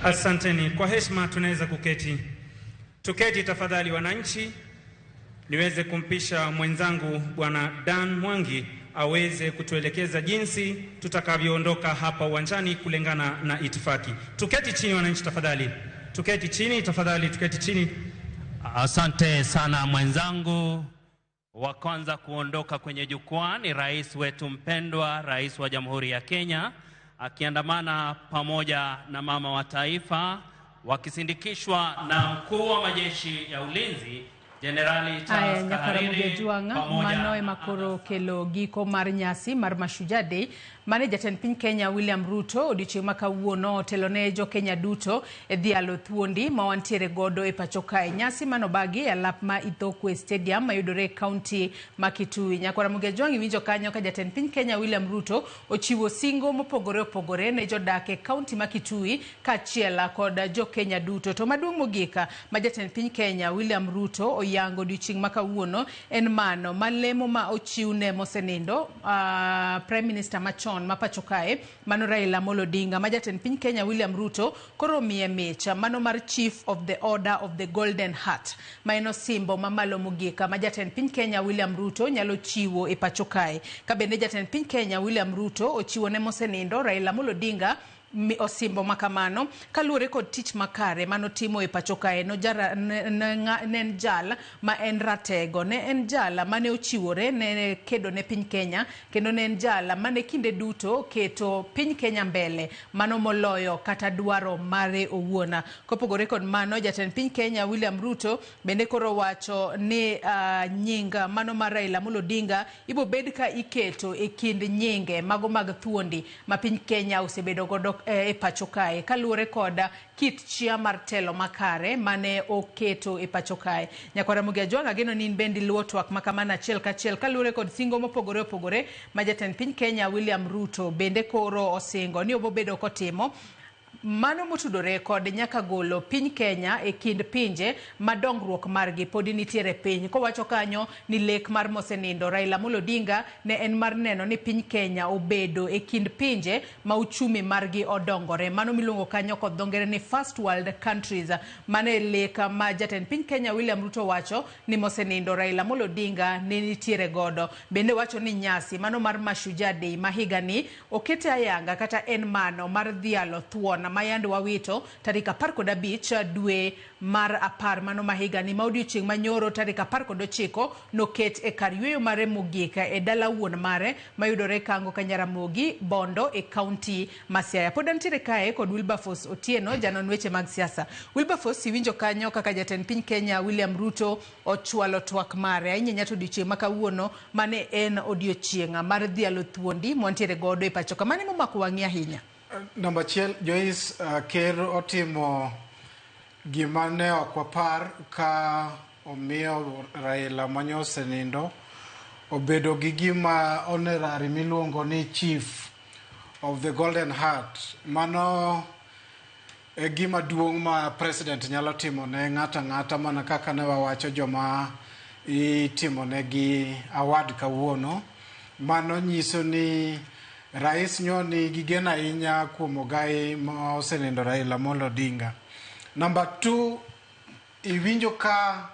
Asanteni. Kwa heshima tunaweza kuketi. Tuketi tafadhali wananchi. Niweze kumpisha mwenzangu Bwana Dan Mwangi aweze kutuelekeza jinsi tutakavyoondoka hapa uwanjani kulingana na itifaki. Tuketi chini wananchi tafadhali. Tuketi chini tafadhali, tuketi chini. Asante sana mwenzangu. Wa kwanza kuondoka kwenye jukwaa ni rais wetu mpendwa, Rais wa Jamhuri ya Kenya, akiandamana pamoja na mama wa taifa, wakisindikishwa na mkuu wa majeshi ya ulinzi Jenerali Charles Kahariri pamoja mano ema koro kelo giko mar nyasi mar Mashujaa Day mane jatend piny Kenya William Ruto odiochieng' ma kawuono otelo ne jo Kenya duto e dhialo thuondi ma wantiere godo e pacho kae. Nyasi manobagi e alap ma Ithookwe Stadium mayudore e kaunti ma Kitui. Nyakwara Mugejwang' iwinjo kanyo ka jatend piny Kenya William Ruto ochiwo singo mopogore opogore ne jodak e kaunti ma Kitui kaachiel kod jo Kenya duto. To maduong' mogik ma jatend piny Kenya William Ruto oyango odiochieng' ma kawuono en mano malemo ma ochiwne mosenindo Prime Minister machon ma pacho kae mano Raila Amolo Odinga ma jatend piny Kenya William Ruto koro miye mich mano mar Chief of the Order of the Golden Heart ma en osimbo mamalo mogik ma jatend piny Kenya William Ruto nyalo chiwo e pacho kae. Ka bende jatend piny Kenya William Ruto ochiwo ne mosenindo Raila Amolo Odinga Osimbo makamano kaluwore kod tich makare manotimo e pacho kae. Ne en jal ma en ratego, ne en jal mane ochiwore ne kedo ne piny Kenya, kendo ne en jal mane kinde duto keto piny Kenya mbele mano moloyo kata dwaro mare owuon. Kopogore kod mano, jatend piny Kenya William Ruto bende koro wacho ni nying mano mar Raila Amolo Odinga ibo bed ka iketo e kind nyinge mago mag thuondi ma piny Kenya osebedo godo e pacho kae, kaluwore kod kit chia mar telo makare mane oketo e pacho kae. Nyakwar Ramogi Ajwang', ageno ni in bende iluwo twak makamano achiel kachiel kaluwore kod singo mopogore opogore ma jatend piny Kenya William Ruto bende koro osingo ni obobedo kotimo mano motudore kod nyaka golo piny Kenya e kind pinje ma dongruok margi podi nitiere piny. Kowacho kanyo ni lek mar mosenindo Raila Amolo Odinga ne en mar neno ni piny Kenya obedo e kind pinje ma uchumi margi odongore, mano miluongo kanyo kod dho ngere ni first world countries. Mano e lek ma jatend piny Kenya William Ruto wacho ni mosenindo Raila Amolo Odinga ne nitiere godo. Bende wacho ni nyasi mano mar Mashujaa Day ma higani okete ayanga kata en mano mar dhialo thuon ma yande wawito tarik 15 dwe mar 10 mano ma higani, ma odiochieng' manyoro tarik 19 noket e kar yweyo mare mogik e dala wuon mare mayudore Kango Kanyaramogi Bondo e kaunti ma Siaya. Pod antiere kae kod Wilberforce Otieno, janon weche mag siasa. Wilberforce, iwinjo kanyo kaka jatend piny Kenya William Ruto ochwalo twak mare ahinya ahinya to odiochieng' ma kawuono mane en odiochieng' mar dhialo thuondi mwantiere godo e pacho ka. Mane momako wang'i ahinya? Namba achiel, Joyce, ker otimo gima ne ok wapar ka omiyo Raila mane osenindo obedo gi gima honorary miluongo ni Chief of the Golden Heart. Mano e gima duong' ma president nyalo timo ne ng'ato ang'ata, mana kaka ne wawacho joma itimo negi award kawuono. Mano nyiso ni rais nyo nigi geno ahinya kuom ogai ma osenindo Raila Amolo Odinga. Number 2, iwinjo ka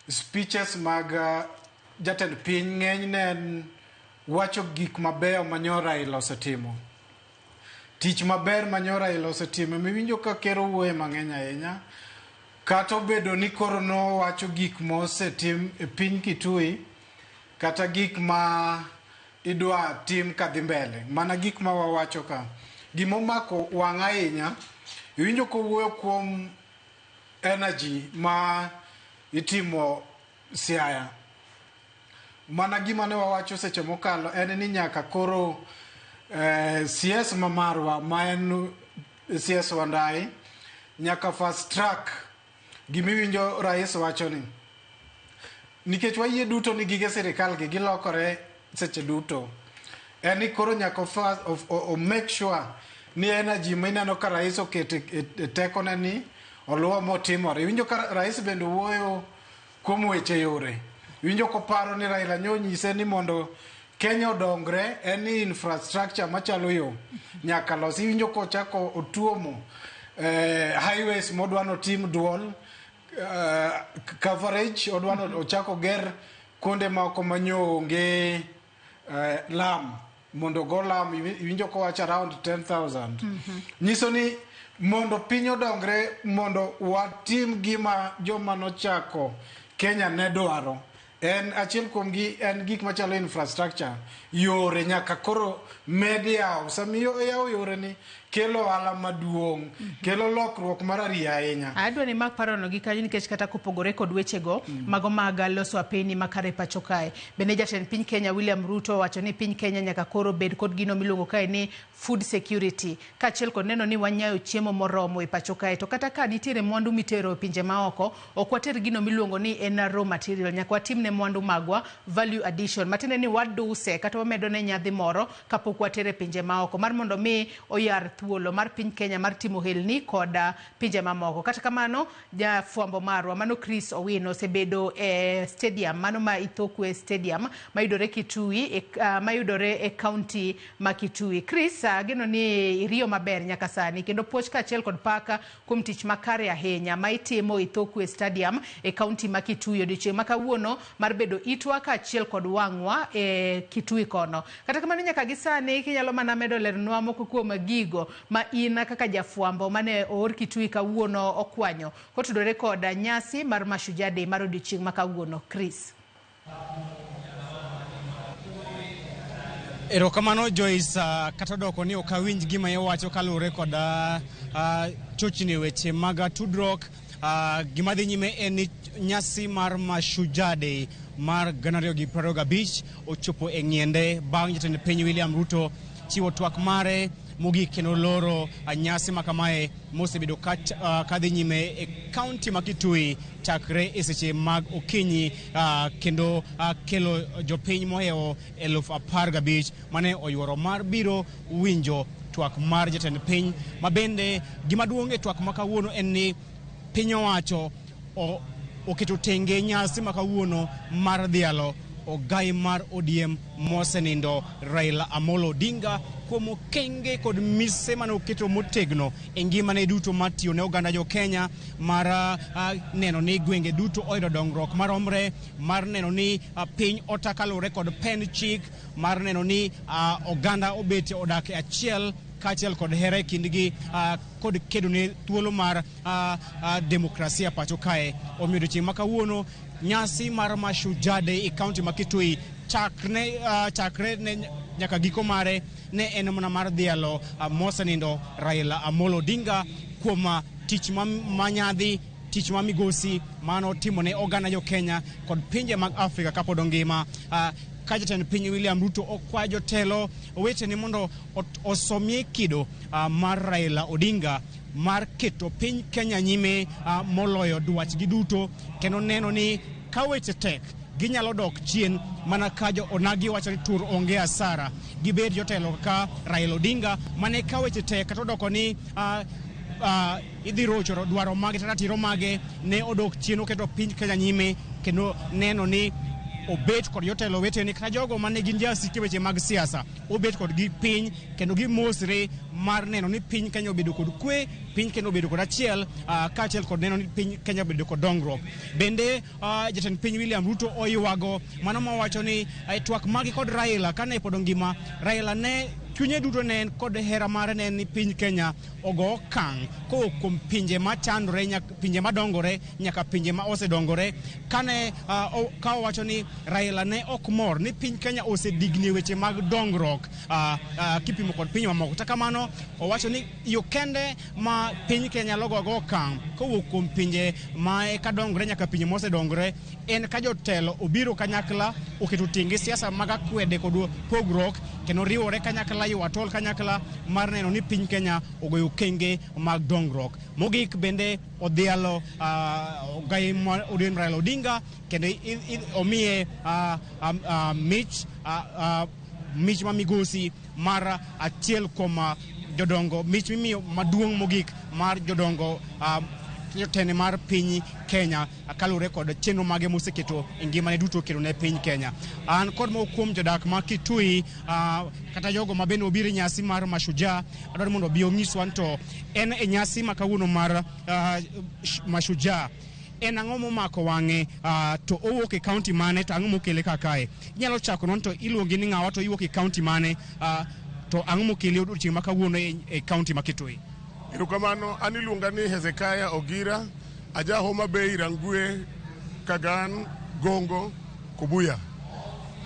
speeches mag jatend piny ng'eny ne en wacho gik mabeyo ma nyo Raila osetimo. Tich maber ma nyo Raila osetimo, miwinjo ka ker owuoye mang'eny ahinya. Kata obedo ni koro nowacho gik mosetim e piny Kitui, kata gik ma idwa tim kadhi mbele, mana gik ma wawacho ka. Gimomako wang' ahinya, iwinjo kowuoyo kuom energy ma itimo Siaya. Mana gima ne wawacho seche mokalo en ni nyaka koro CS ma marwa ma en CS Wandayi nyaka fast track gimiwinjo rais wacho ni, nikech wayie duto ni gige sirikal gi gilokore seche duto, en ni koro nyaka o make sure ni energy mineno ka rais oketo e tekone ni oluwo motimore. Iwinjo ka rais bende wuoyo kuom weche yore. Iwinjo koparo ni Raila nyo nyise ni mondo Kenya odongre en ni infrastructure machalo yo nyaka losi. Iwinjo kochako otuomo highways modwa notim dual coverage, odwa ochako ger kuonde moko manyo onge lam mondo go lam. Iwinjo kowacho around 10,000. Nyiso ni mondo piny odongre, mondo watim gima joma nochako Kenya ne dwaro, en achiel kuom gi en gik machalo infrastructure, yore nyaka koro med yawo. Sama iyawo yore ni kelo ohala maduong', kelo lokruok mar ariyo ahinya. Adwa ni mak parono gi kanyo, nikech kata kopogore kod wechego mago mag loso apeni makare pacho kae, bende jatend piny Kenya William Ruto owacho ni piny Kenya nyaka koro bed kod gino miluongo kae ni food security, kaachiel kod neno ni wanyayo chiemo moromo e pacho kae. To kata ka nitiere mwandu mitero e pinje maoko, ok water gino miluongo ni en raw material, nyaka watim ne mwandu magwa value addition, matiende ni waduse kata wamedo ne nyadhi moro kapok watere pinje maoko, mar mondo mi oyar thuolo mar piny Kenya mar timo helni kod pinje mamoko. Kata kamano, jafwambo marwa mano Chris Owino osebedo e stadium mano ma Ithookwe Stadium mayudore Kitui, mayudore e kaunti ma Kitui. Chris, ageno ni iriyo maber nyaka sani, kendo puoch kaachiel kod paka kuom tich makare ahinya ma itimo Ithookwe Stadium e kaunti ma Kitui odiochieng' ma kawuono mar bedo itwa kaachiel kod wang'wa e Kitui kono. Kata kamano, nyaka gi sani kinyalo mana medo lernwa moko kuom gigo ma in kaka jafwambo mane oor Kitui kawuono okwanyo kotudore kod nyasi mar Mashujaa Day mar odiochieng' ma kawuono. Chris. Erokamano Joyce, kata odoko ni ok awinj gima iwacho kaluwore kod chochni weche mag tudruok. Gima dhi nyime en ni nyasi mar Mashujaa Day mar 2025 ochopo e ng'iende bang' jatend piny William Ruto chiwo twak mare mogik kendo loro nyasi ma kamae mosebedo kadhi nyime e kaunti ma Kitui chakre e seche mag okinyi, kendo kelo jopiny mohewo 15,000 mane oyuoro mar biro winjo twak mar jatend piny. Ma bende gima duong' e twak ma kawuono en ni piny owacho oketo tenge nyasi ma kawuono mar dhialo ogai mar ODM mosenindo Raila Amolo Odinga kuom okenge kod mise mane oketo motegno e ngimane duto mar tiyo ne oganda jo Kenya, mar neno ni gwenge duto oyudo dongruok maromre, mar neno ni piny ota kaluwore kod pen chik, mar neno ni oganda obet odak e achiel kaachiel kod hera e kindgi, kod kedo ne thuolo mar demokrasia pacho kae. Omiyo odiochieng' ma kawuono nyasi mar Mashujaa Day e kaunti ma Kitui chakre ne nyaka giko mare ne en mana mar dhialo mosenindo Raila Amolo Odinga kuom tich ma nyadhi, tich ma migosi mano timo ne oganda jo Kenya kod pinje mag Afrika kapod ongima. Ka jatend piny William Ruto okwayo jotelo wetene mondo osomie kido mar Raila Odinga mar keto piny Kenya nyime moloyo dwachgi duto, kendo neno ni ka weche tek ginyalo dok chien mana ka jo onagi wacho ni tur onge asara. Gibed jotelo kaka Raila Odinga mane ka weche tek kata odoko ni idhi rocho dwaro mage kata ratiro mage, ne odok chien oketo piny Kenya nyime kendo neno ni obet kod jotelo wetene kata jogo mane gin jasike weche mag siasa, obet kodgi piny kendo gimosre mar neno ni piny Kenya obedo kod kwe, piny Kenya obedo kod achiel, kaachiel kod neno ni piny Kenya obedo kod dongruok. Bende jatend piny William Ruto oywago mano mawacho ni twak mage kod Raila kane pod ongima, Raila ne chunye duto ne en kod hera mare ne en ni piny Kenya ogo okang' kowuok kuom pinje machandore nyaka pinje madongore nyaka pinje ma osedongore. Kane ka owacho ni Raila ne ok mor ni piny Kenya osedigni weche mag dongruok kipimo kod pinje mamoko. Kata kamano owacho ni yo kende ma piny Kenya nyalo gogo okang' kowuok kuom pinje ma eka dongore nyaka pinje mosedongore en ka jotelo obiro kanyakla oketo tenge siasa mag akwede kod pogruok kendo riwore kanyakla ywa tol kanyakla mar neno ni piny Kenya ogoyo okenge mag dongruok. Mogik bende odhialo ogai mar ODM Raila Odinga kendo omiye mich ma migosi mar achiel kuom jodongo, mich mimiyo maduong' mogik mar jodongo jotende mar piny Kenya kaluwore kod chenro mage moseketo e ngimane duto kelo ne piny Kenya. An kod moko kuom jodak ma Kitui kata jogo ma bende obiro e nyasi mar Mashujaa, adwaro mondo obi onyiswa to en e nyasi ma kawuono mar Mashujaa en ang'o momako wang'e, to owuok e kaunti mane, to ang'o mokele ka kae. Inyalo chako non to iluongi ni ng'awa, to iwuok e kaunti mane, to ang'o mokeli odiochieng' ma kawuono e kaunti ma Kitui. Erokamano, an iluonga ni Hezekiah Ogira, aja Homa Bay, Rangwe, Kagan, Gongo, Kobuya.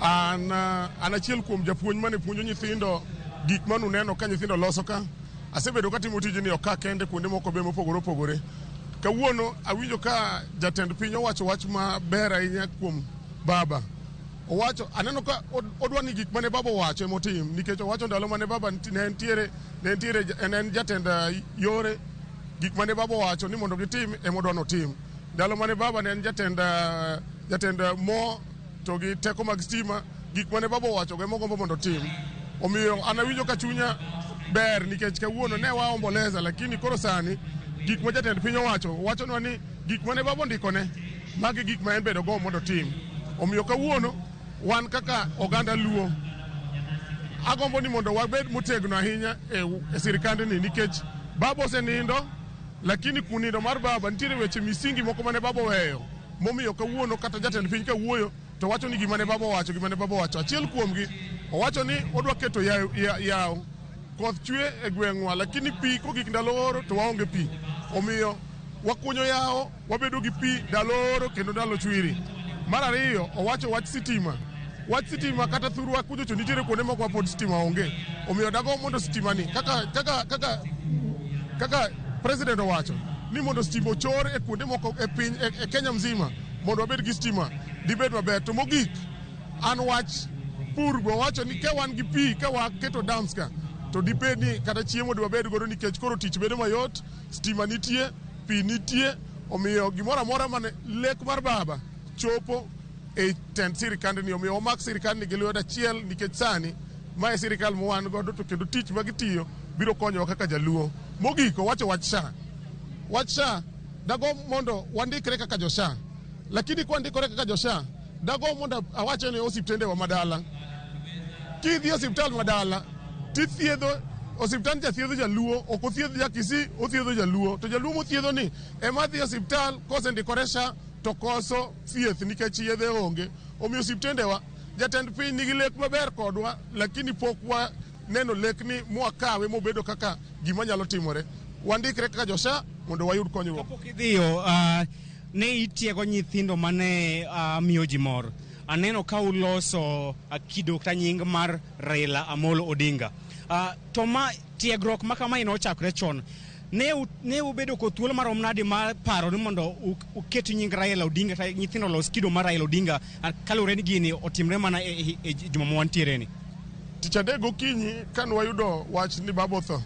An achiel kuom japuonj mane puonjo nyithindo gik manuneno ka nyithindo loso ka. Asebedo katimo tijni ok ka kende, kuonde moko be mopogore opogore. Kawuono awinjo ka jatend piny owacho wach maber ahinya kuom baba. Owacho, aneno ka odwa ni gik mane baba owacho emotim, nikech owacho ndalo mane baba ne nitiere en jatend yore, gik mane baba owacho ni mondo gitim ema odwa notim. Ndalo mane baba ne en jatend mo to gi teko mag stima, gik mane baba owacho go ema ogombo mondo otim. Omiyo an awinjo ka chunya ber nikech kawuono ne waomboleza, lakini koro sani gik ma jatend piny owacho, owachonwa ni gik mane baba ondikone magi gik ma en bende ogombo mondo otim. Omiyo kawuono wan kaka oganda Luo agombo ni mondo wabed motegno ahinya e sirikandni, nikech baba osenindo, lakini kunindo mar baba nitiere weche misingi moko mane baba oweyo momiyo kawuono kata jatend piny kawuoyo to wacho ni gima ne baba owacho, gima ne baba owacho. Achiel kuomgi owacho ni odwa keto yawo. Koth chwe e gweng'wa, lakini pi kogik ndalo oro to waonge pi. Omiyo wakunyo yawo, wabedo gi pi ndalo oro kendo ndalo chwiri. Mar ariyo, owacho wach sitima. Wach sitima kata thurwa kuchocho nitiere kuonde moko ma pod sitima onge. Omiyo dagomb mondo sitima ni kaka kaka kaka kaka president owacho ni mondo stima ochor e kuonde moko e piny e Kenya mzima mondo wabed gi stima dibed maber. To mogik an wach pur be owacho ni ka wan gi pi ka waketo dams ka to dibed ni kata chiemo dwabed godo nikech koro tich bedo mayot, stima nitie, pi nitie, omiyo gimoro amora mane lek mar baba chopo e tend sirikandni. Omiyo wamak sirikandni gi lwedo achiel nikech sani ma e sirikal ma wan godo to kendo tich ma gitiyo biro konyowa kaka jaluo. Mogik owacho wach SHA. Wach SHA dagomb mondo wandikre kaka jo SHA. Lakini kwandikore kaka jo SHA, dagomb mondo awache ne osiptendewa madala. Kidhi e osiptal madala tithiedho osiptand cha thiedho jaluo, ok othiedh ja Kisii, othiedho jaluo. To jaluo mothiedho ni ema dhi e osiptal kosendikore SHA to koso thieth nikech yedhe onge. Omiyo osiptendewa, jatend piny nigi lek maber kodwa, lakini pok waneno lekni mwakawe mobedo kaka gima nyalo timore. Wandikre kaka jo SHA mondo wayud konyruok. Kapok idhiyo, ne itiego nyithindo mane miyo ji mor. Aneno ka uloso kido kata nying mar Raila Amolo Odinga. To ma tiegruok ma kamae nochakre chon. Ne ubedo kod thuolo marom nade mar paro ni mondo uket nying Raila Odinga kata nyithindo olos kido mar Raila Odinga kaluwore ni gini otimre mana e juma ma wantiere ni? Tich adek gokinyi kane wayudo wach ni baba otho,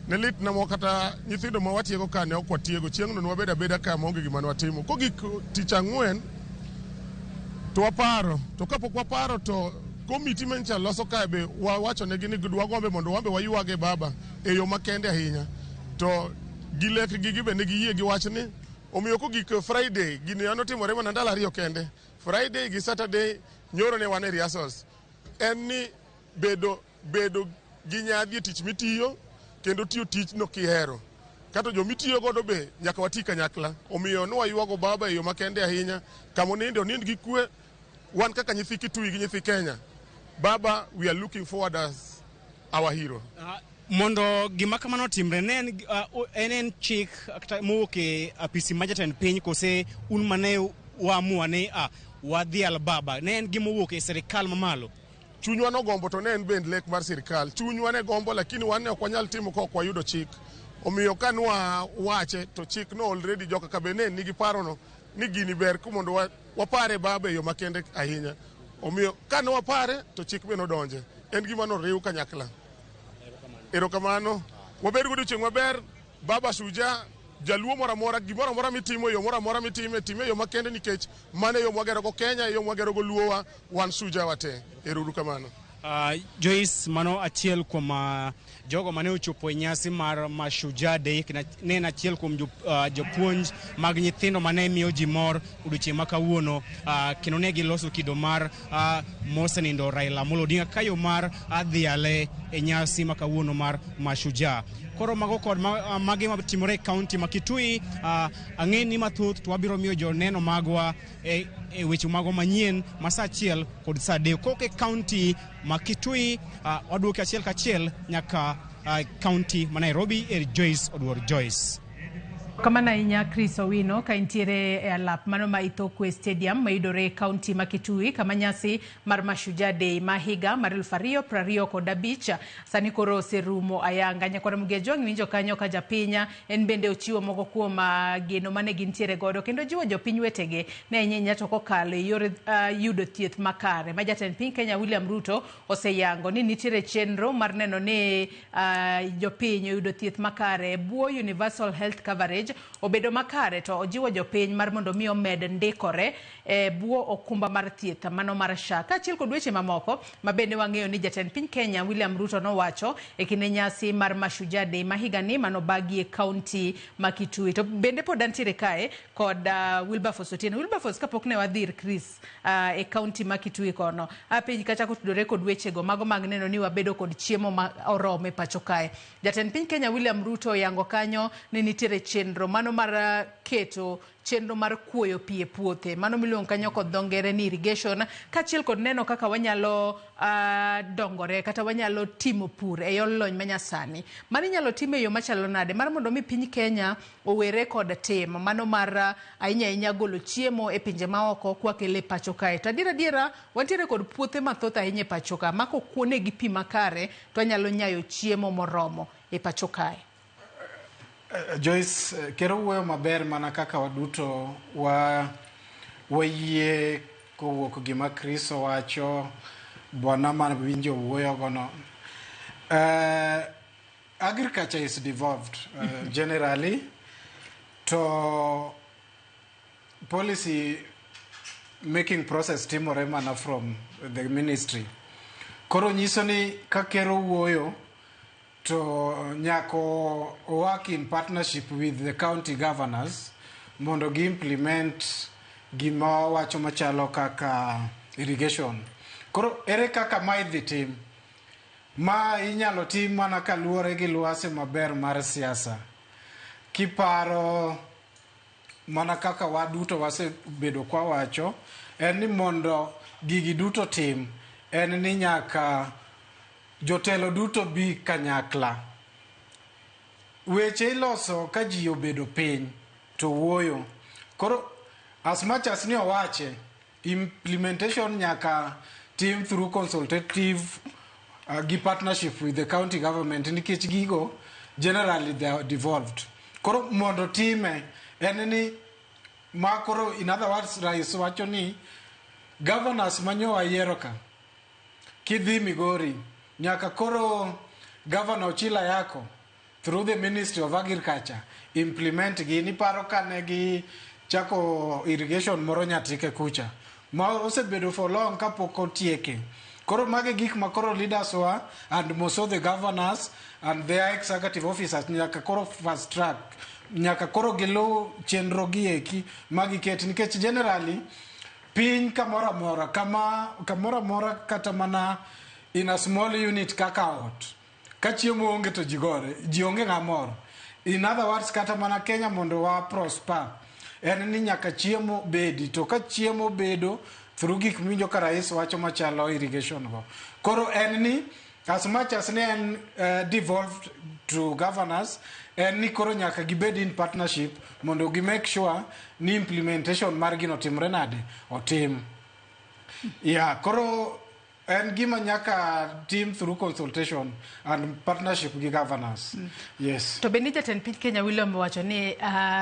ne litna mo kata nyithindo ma watiego ka ne ok watiego. Chieng'no ne wabedo abeda ka maonge gima ne watimo. Kogik tich ang'wen to waparo, to kapok waparo to komiti mancha loso kae be wawachonegi ni dwagombe mondo wambe waywage baba e yo makende ahinya. To gi lekgi gi be ne giyie gi wachni. Omiyo kogik Friday, gini notimore mana ndalo ariyo kende. Friday gi Saturday nyoro ne wan e rehearsals. En ni bedo gi nyadhi e tich mitiyo kendo tiyo tijno kihero. Kato jomitiyo godo be nyaka wati kanyakla. Omiyo ne waywago baba e yo makende ahinya. Kama oninde onind gi kwe. Wan kaka nyithi Kitui gi nyithi Kenya, baba we are looking forward as our hero. Mondo gima kamano otimre, ne en chik kata mowuok e apisi ma jatend piny kose un mane waamua ni wadhial baba? Ne en gima owuok e sirikal mamalo? Chunywa nogombo to ne en bende lek mar sirikal. Chunywa ne gombo lakini wan ne ok wanyal timo ka ok wayudo chik. Omiyo ka nwa wache to chik no already joka ka be ne nigi parono ni gini ber mondo wapare baba e yo makende ahinya. Omiyo ka ne wapare to chik be nodonje. En gima noriw kanyakla. Erokamano. Wabed godiochieng' maber. Baba Shujaa, jaluo moro amora, gimoro amora mitimo, yo moro amora mitime, time e yo makende nikech mano e yo mwagerogo Kenya, e yo mwagerogo Luowa, wan Shujaa wate. Ero uru kamano. Joyce, mano achiel kuom jogo mane ochopo e nyasi mar Mashujaa Day, ne en achiel kuom jopuonj mag nyithindo mane miyo ji mor odiochieng' ma kawuono, kendo ne giloso kido mar mosenindo Raila Amolo Odinga ka yo mar dhiale e nyasi ma kawuono mar Mashujaa. Koro mago kod magi matimore e kaunti ma Kitui, ang'e ni mathoth to wabiro miyo joneno magwa e weche mago manyien ma saa achiel kod saa adek. Kok e kaunti ma Kitui, waduoke achiel kachiel nyaka kaunti ma Nairobi e Joyce Oduor Joyce. Kamano ahinya Chris Owino ka intiere e alap mano ma Ithookwe Stadium mayudore e kaunti ma Kitui kama nyasi mar Mashujaa Day ma higa mar 2025 sani koro oserumo ayanga. Nyakwar Mgejwang' iwinjo kanyo ka japinya en bende ochiwo moko kuom geno mane gintiere godo kendo jiwo jopiny wetegi ne ahinya to kokalo e yor yudo thieth makare ma jatend piny Kenya William Ruto oseyango ni nitiere chenro mar neno ni jopiny oyudo thieth makare e bwo Universal Health Coverage obedo makare to ojiwo jopiny mar mondo mi omed ndikore e bwo okumba mar thieth mano mar SHA. Kaachiel kod weche mamoko ma bende wang'eyo ni jatend piny Kenya William Ruto nowacho e kinde nyasi mar Mashujaa Day ma higani manobagie kaunti ma Kitui. To bende pod antiere kae kod Wilberforce Otieno. Wilberforce, kapok ne wadhi ir Chris e kaunti ma Kitui kono, apenji kachako tudore kod wechego mago mag neno ni wabedo kod chiemo ma oromo e pacho kae. Jatend piny Kenya William Ruto oyango kanyo ni nitiere chenro chenro mano mar keto chenro mar kuoyo pi e puothe mano miluongo kanyo kod dho ngere ni irrigation, kaachiel kod neno kaka wanyalo dongore kata wanyalo timo pur e yor lony manyasani. Mano inyalo tim e yo machalo nade mar mondo mi piny Kenya owere kod tim mano mar ahinya ahinya golo chiemo e pinje maoko kwakele e pacho kae. To adier adiera wantiere kod puothe mathoth ahinya e pacho ka ma kokuonegi pi makare to wanyalo nyayo chiemo moromo e pacho kae. Joyce, ker owuoyo maber mana kaka waduto wayie kowuok gima Chris owacho, bwana mawinjo wuoyo gono. Agriculture is devolved generally to policy making process timore mana from the ministry. Koro nyiso ni ka ker owuoyo to nyako work in partnership with the county governors mondo gi implement gima wacho machalo kaka irrigation. Koro ere kaka ma idhi tim? Ma inyalo tim mana kaluwore gi lwasi maber mar siasa. Kiparo mana kaka waduto wasebedo kwawacho, en ni mondo gigi duto tim, en ni nyaka jotelo duto bi kanyakla. Weche iloso ka ji obedo piny to wuoyo. Koro as much as ni owache, implementation nyaka tim through consultative gi partnership with the county government nikech gigo generally they are devolved. Koro mondo time en ni ma koro in other words rais wacho ni governors manyo wayiero ka kidhi Migori nyaka koro governor Ochila Yako through the Ministry of Agriculture implement gi niparo kane gi chako irrigation moro Nyatike kucha ma osebedo for long kapok otieke. Koro magi gik ma koro leaders wa and most of the governors and their executive officers nyaka koro fast track, nyaka koro giluw chenro gi eki magiket nikech generally piny kamoro amora kama kamoro amora kata mana in a small unit kaka ot ka chiemo onge to ji gore ji onge ng'amor. In other words kata mana Kenya mondo wa prosper en ni nyaka chiemo bedi to ka chiemo bedo through gik miwinjo ka rais wacho machalo irrigation go. Koro en ni as much as ne en devolved to governors en ni koro nyaka gibed in partnership mondo gi make sure ni implementation mar gino otimre nade otim. Yeah, koro en gima nyaka tim through consultation and partnership gi governors. Yes. To bende jatend piny Kenya William wacho ni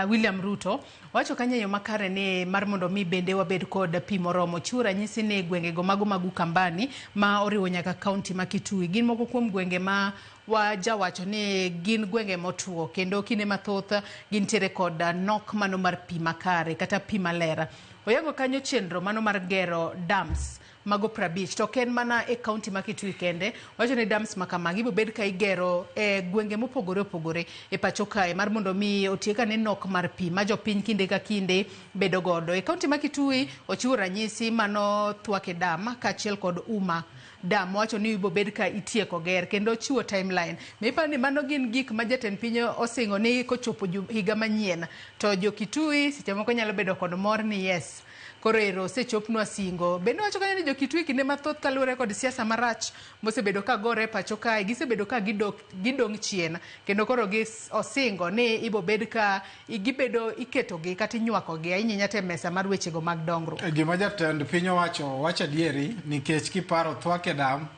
William Ruto wacho kanyo e yo makare ni mar mondo mi bende wabed kod pi moromo. Chiwo ranyisi ni gwengego mago mag Ukambani ma oriwo nyaka kaunti ma Kitui gin moko kuom gwenge ma wajawacho ni gin gwenge motuo kendo kinde mathoth gintiere kod nok mano mar pi makare kata pi maler. Oyango kanyo chenro mano mar gero dams mago 50 to ok en mana e kaunti ma Kitui kende. Wacho ni dams ma kamagi ibiro bed ka igero e gwenge mopogore opogore e pacho kae mar mondo mi otiek ane nok mar pi ma jopiny kinde ka kinde bedo godo. E kaunti ma Kitui ochiwo ranyisi mano Thwake Dam kaachiel kod Uma Dam. Wacho ni ibiro bed ka itieko ger kendo ochiwo timeline. Miparo ni mano gin gik ma jatend piny osingo ni kochopo higa manyien to jo Kitui seche moko nyalo bedo kod mor ni yes, koro ero osechopnwa singo. Bende wacho kanyo ni jo Kitui kinde mathoth kaluwore kod siasa marach mosebedo ka gore e pacho kae gisebedo ka gidong' chien kendo koro gi osingo ni ibo bed ka gibedo iketogi kata inywakogi ahinya ahinya to e mesa mar wechego mag dongruok. Gima jatend piny owacho wacho adieri nikech kiparo Thwake Dam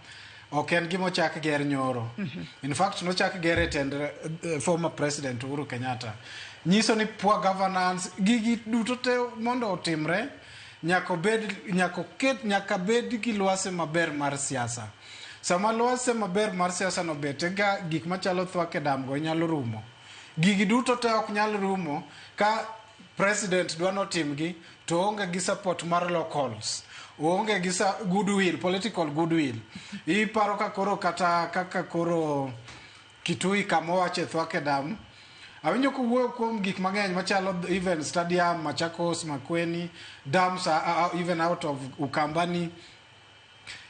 ok en gima ochak ger nyoro. In fact nochak ger e tend former president Uhuru Kenyatta. Nyiso ni poor governance gigi duto te mondo otimre nyaka obed nyaka oket nyaka bed gi lwasi maber mar siasa. Sama lwasi maber mar siasa no bet eka gik machalo Thwake Dam go nyalo rumo. Gigi duto te ok nyal rumo ka president dwa notimgi to onge gi support mar locals. Oonge gi goodwill, political goodwill. Iparo ka koro kata kaka koro Kitui kama owache Thwake Dam. Awinjo kowuoyo kuom gik mang'eny machalo even stadium, Machakos, Makueni, dams even out of Ukambani.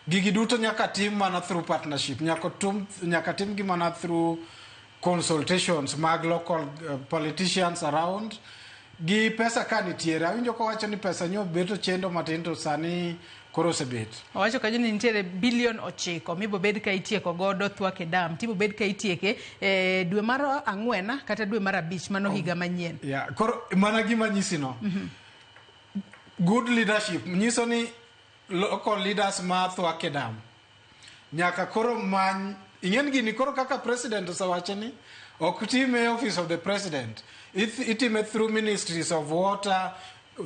Gigi duto nyaka tim mana through partnership, nyaka tim gi mana through consultations mag local politicians around gi pesa ka nitiere. Awinjo kowacho ni pesa nyo beto chendo matin to sani koro osebet. Owacho kanyo ni nitiere bilion 9 mibobed ka itieko godo Thwake Dam. Tibobed ka itieke dwe mar 4 kata dwe mar 5 mano higa manyien. Yeah, koro mana gima nyisi no. Good leadership nyiso ni local leaders ma Thwake Dam nyaka koro many ing'en gini koro kaka president osewacho ni ok time office of the president, itime through ministries of water,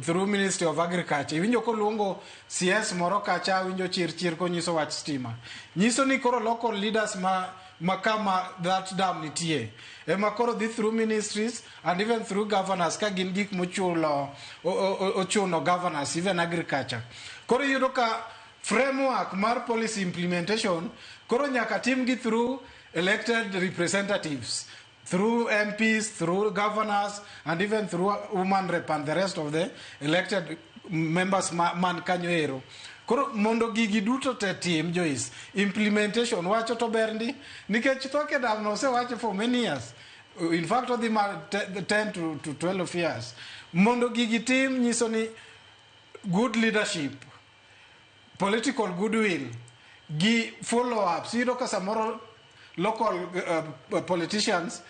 through Ministry of Agriculture. Iwinjo koluongo CS moro kacha, awinjo chir chir konyiso wach stima. Nyiso ni koro local leaders ma kama that dam nitie ema koro dhi through ministries and even through governors ka gin gik mochulo ochuno governors, even agriculture. Koro iyudo ka framework mar policy implementation koro nyaka tim gi through elected representatives, through MPs, through governors, and even through woman rep and the rest of the elected members man kanyo ero. Koro mondo gigi duto te tim, Joyce, implementation wacho to ber ndi nikech Thwake Dam no osewacho for many years. In fact, odhi ma 10 to 12 years. Mondo gigi tim nyiso ni good leadership, political goodwill, gi follow-ups. Iyudo ka samoro local politicians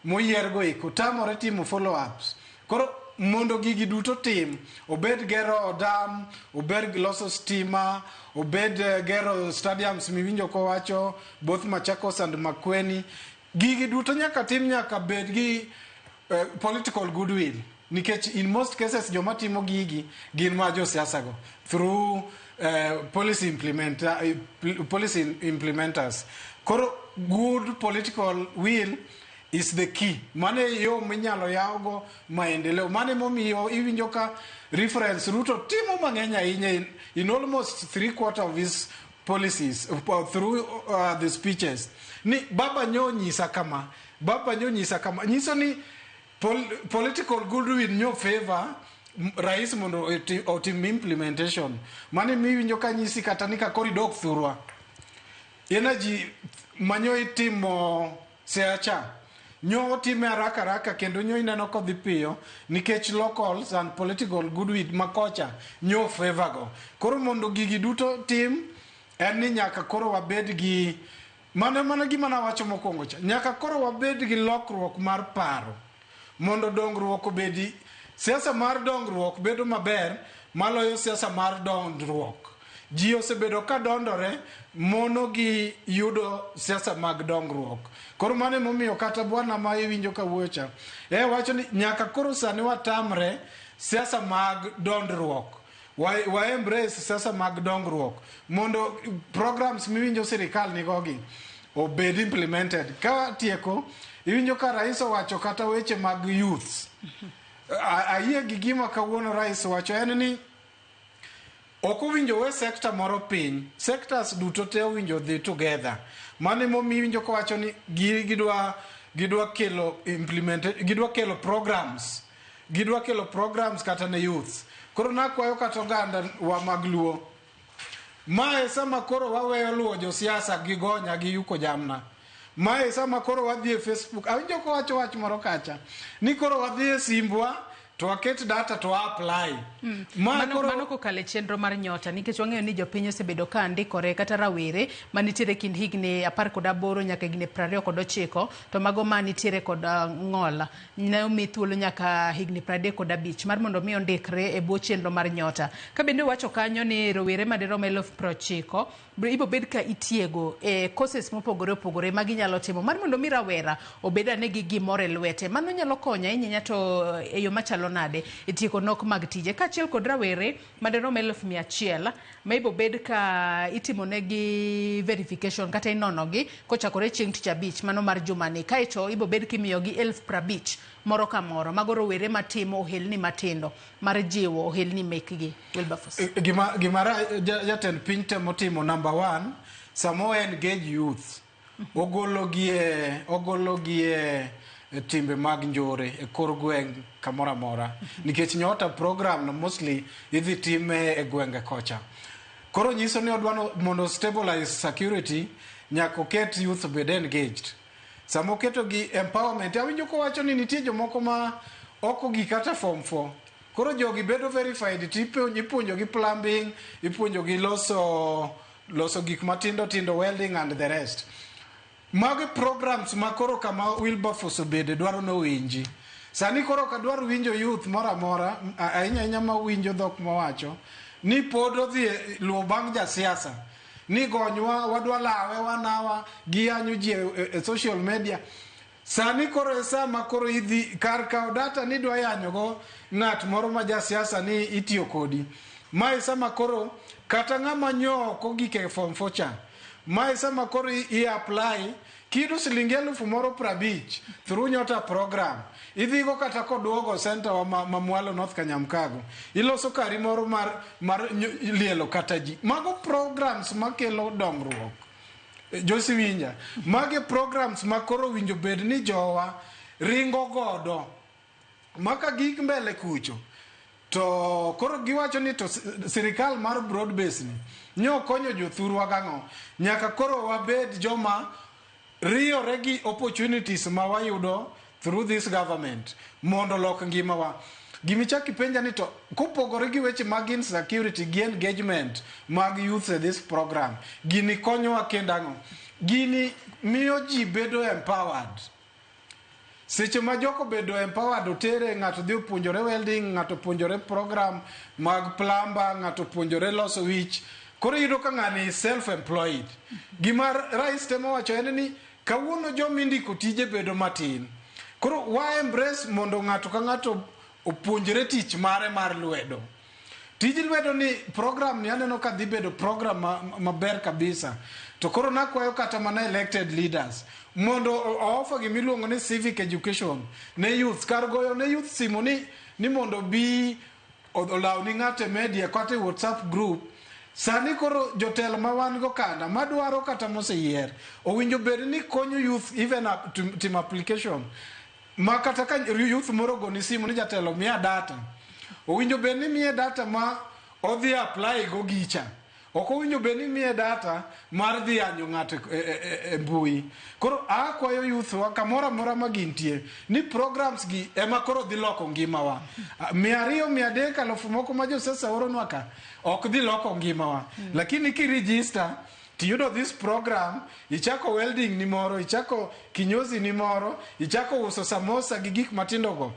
moyiergo eko tamore timo follow-ups. Koro mondo gigi duto tim, obed gero dam, obed loso stima, obed gero stadiums miwinjo kowacho, both Machakos and Makueni, gigi duto nyaka tim, nyaka bed gi political goodwill. Nikech in most cases joma timo gigi gin ma josiasa go through policy implementers. Koro good political will is the key. Mano e yo minyalo yawgo maendeleo. Mano emomiyo iwinjo ka reference Ruto timo mang'eny ahinya in almost 3/4 of his policies through the speeches. Ni baba nyo nyisa kama, baba nyo nyisa kama. Nyiso ni political goodwill nyo favor rais mondo otim implementation. Mano miwinjo ka nyisi kata ni ka koro idok thurwa. Energy manyo itimo seacha nyo otime haraka haraka kendo nyo ineno kodhi piyo nikech locals and political goodwill makocha nyo favor go. Koro mondo gigi duto tim en ni nyaka koro wabed gi mano mana gima nawacho mokwongo cha. Nyaka koro wabed gi lokruok mar paro mondo dongruok obedi. Siasa mar dongruok bedo maber maloyo siasa mar dondruok. Ji osebedo ka dondore mono gi yudo siasa mag dongruok. Koro mano emomiyo kata bwana ma iwinjo ka wuoyo cha, wacho ni nyaka koro sani watamre siasa mag dondruok. Wa embrace siasa mag dongruok mondo programs miwinjo sirikal nigogi obed implemented. Ka tieko, iwinjo ka rais owacho kata weche mag youths. Ayie gi gima kawuono rais owacho en ni ok owinjo we sector moro piny. Sectors duto te owinjo dhi together. Mano emomiyo iwinjo kowacho ni gidwa kelo implement, gidwa kelo programs. Gidwa kelo programs kata ne youths. Koro nakwayo kata oganda wa mag Luo. Mae sama koro waweyo luwo josiasa gi gonya gi yuko jamna. Mae sama koro wadhi e Facebook. Awinjo kowacho wach moro kacha. Ni koro wadhi e simbwa to waket data to apply. Ma koro Mano kokalo e chenro mar Nyota, nikech wang'eyo ni jopiny osebedo ka ndikore kata rawere manitiere kind higni 18 nyaka higni 29, to mago manitiere kod ng'ol ne omi thuolo nyaka higni 35 mar mondo mi ondikre e bwo chenro mar Nyota. Ka bende wacho kanyo ni rowere madirom 90,000 ibo bed ka itiego e courses mopogore opogore ma ginyalo timo mar mondo mi rawera obed ane gi gimoro e lwete. Mano nyalo konyo ahinya to e yo machalo nade e tieko nok mag tije, kaachiel kod rawere madirom 100,000 ma ibo bed ka itimonegi verification kata inonogi kochakore chieng' tich abich mano mar jumani, kaeto ibo bed kimiyogi 50,000 moro ka moro. Mago rowere matimo ohelni matindo mar jiwo ohelni mekgi. Wilberforce. Gima jatend piny temo timo number 1, samo engage youth, ogologi e timbe mag njore e kor gweng' kamoro amora, nikech Nyota program no mostly idhi time e gwenge kocha. Koro nyiso ni odwa mondo stabilize security, nyaka oket youth obed engaged. Sama oketo gi empowerment, awinjo kowacho ni nitie jomoko ma ok ogik kata form 4. Koro jogi bedo verified to ipuonjogi plumbing, ipuonjogi loso gik matindo tindo, welding and the rest. Magi programs ma koro kama Wilberforce obede dwaro nowinji. Sani koro ok adwar winjo youth moro amora, ahinya ahinya ma winjo dhok mawacho, ni pod odhi luwo bang' jasiasa. Ni gonywa, wadwa lawe, wanawa, giyanyo ji e social media. Sani koro e sama koro idhi kar kawo data ni idwa yanyogo ng'at moro ma jasiasa ni itiyo kodi. Ma e sama koro kata ng'ama nyo ok ogik e form 4 cha. Ma e sama koro i apply kiyudo silingi 50,000 through Nyota program. Idhigo kata koduogo center wa ma mwalo North Kanyamkago. Iloso kari moro mar lielo kata ji. Mago programs makelo dongruok. Josi winja. Magi programs ma koro winjo bed ni jowa ringo godo. Maka gik mbele kucho. To koro giwacho ni to sirikal mar broad base ni nyo konyo jothurwa gang'o. Nyaka koro wabed joma riyore gi opportunities ma wayudo through this government mondo lok ngimawa. Gimichak ipenja ni to kopogore gi weche mag insecurity gi engagement mag youth e this program, gini konyowa kendo ang'o? Gini miyo ji bedo empowered. Seche ma joko bedo empowered, otere ng'ato dhi opuonjore welding, ng'ato opuonjore program mag plumber, ng'ato opuonjore loso wich. Koro iyudo ka ng'ani is self employed. Gima rais temo wacho en ni kawuono joma indiko tije bedo matin. Koro wa embrace mondo ng'ato ka ng'ato opuonjre tich mare mar lwedo. Tij lwedo ni program ni aneno ka dhi bedo program maber kabisa. To koro nakwayo kata mana elected leaders mondo o-offer gimiluongo ni civic education ne youth. Kar goyo ne youth simu ni mondo bi olaw ni ng'ato e media kata e WhatsApp group. Sani koro jotelo ma wan go kanda madwaro kata moseyier owinjo bed ni konyo youth even up to, timo application ma kata ka youth moro ogoni simu ni jatelo miya data, owinjo bed ni miye data ma odhi apply go gicha. Ok owinjo bed ni miye data mar dhi yanyo ng'ato e mbui. Koro akwayo youth wa kamoro amora ma gintie ni programs gi ema koro dhi loko ngimawa. 200, 300, 1000 moko ma josiasa oronwa ka ok dhi loko ngimawa. Lakini kiregister tiyudo this program, ichako welding ni moro, ichako kinyozi ni moro, ichako uso samosa gi gik matindo go,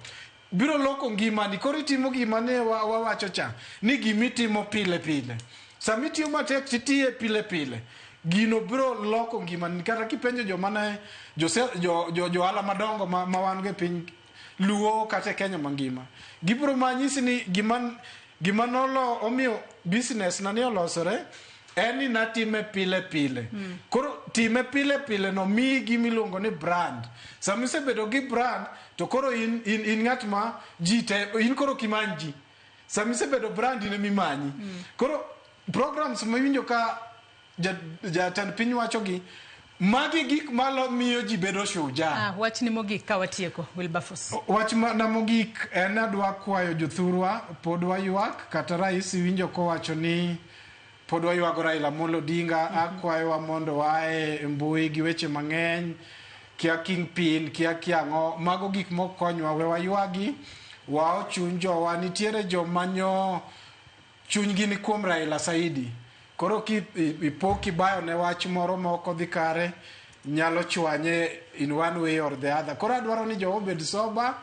biro loko ngimani. Koro itimo gima ne wawacho cha ni gimitimo pile pile. Sama itiyo matek titiye pile pile, gino biro loko ngimani. Kata kipenjo joma ne jo ohala madongo ma wan go e piny Luo kata e Kenya mangima, gibiro manyisi ni gima nolo omiyo business na ni olosore en ni natime pile pile. Koro time pile pile no miyi gimiluongo ni brand. Sama isebedo gi brand to koro in ng'at ma ji te in koro ok imany ji. Sama isebedo brand in emimanyi. Koro programs miwinjo ka jatend piny wacho gi, magi gik malo miyo ji bedo shujaa. Wachni mogik ka watieko, Wilberforce. Wach na mogik en adwa kwayo jothurwa, pod waywak kata rais iwinjo kowacho ni pod waywago Raila Amolo Odinga. Akwayowa mondo wae e mbui gi weche mang'eny kia kingpin kia ang'o, mago gik mok konywa. We waywagi wao chuny jowa. Nitiere joma nyo chunygi ni kuom Raila saidi. Koro ki ipo kibayo ne wach moro ma ok odhi kare, nyalo chwanye in one way or the other. Koro adwaro ni jowa obed sober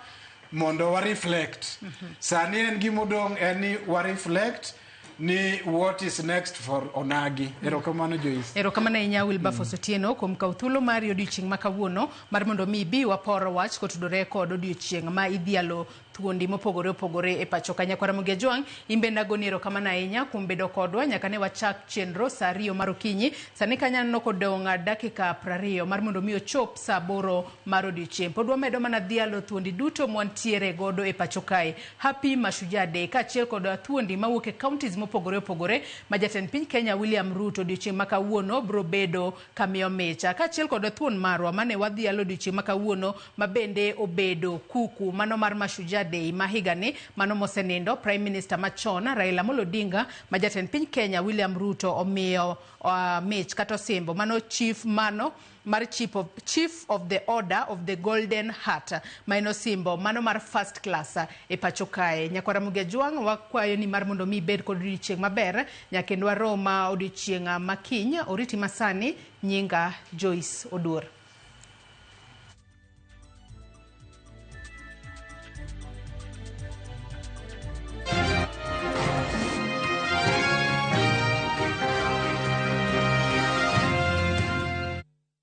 mondo wa reflect. Sani en gimodong' en ni wa reflect ni what is next for Onagi. Erokamano, Joyce. Erokamano ahinya, Wilberforce Otieno, kuom kawo thuolo mari odiochieng' ma kawuono mar mondo mi ibi wapor wach kotudore kod odiochieng' ma idhialo thuondi mopogore opogore e pacho ka. Nyakwara Ramogi Ajwang', in bende agoni erokamano ahinya kuom bedo kodwa nyaka ne wachak chenro sa 2 mar okinyi. Sani kanyo aneno kodong' dakika 20 mar mondo mi ochop sa 8 mar odiochieng'. Pod wamedo mana dhialo thuondi duto mwantiere godo e pacho kae. Happy Mashujaa Day kaachiel kod thuondi mawuok e counties mopogore opogore ma jatend piny Kenya William Ruto odiochieng' ma kawuono biro bedo kamiyo micha. Kaachiel kod thuon marwa mane wadhialo odiochieng' ma kawuono ma bende obedo kuku mano mar Mashujaa. Mashujaa Day ma higani mano mosenindo Prime Minister machon Raila Amolo Odinga ma jatend piny Kenya William Ruto omiyo mich kata osimbo mano chief mano mar Chief of the Order of the Golden Heart ma en osimbo mano mar first class e pacho kae. Nyakwar Ramogi Ajwang' wakwayo ni mar mondo mi ibed kod odiochieng' maber nyaka kendo warom odiochieng' makiny. Oriti masani, nyinga Joyce Oduor.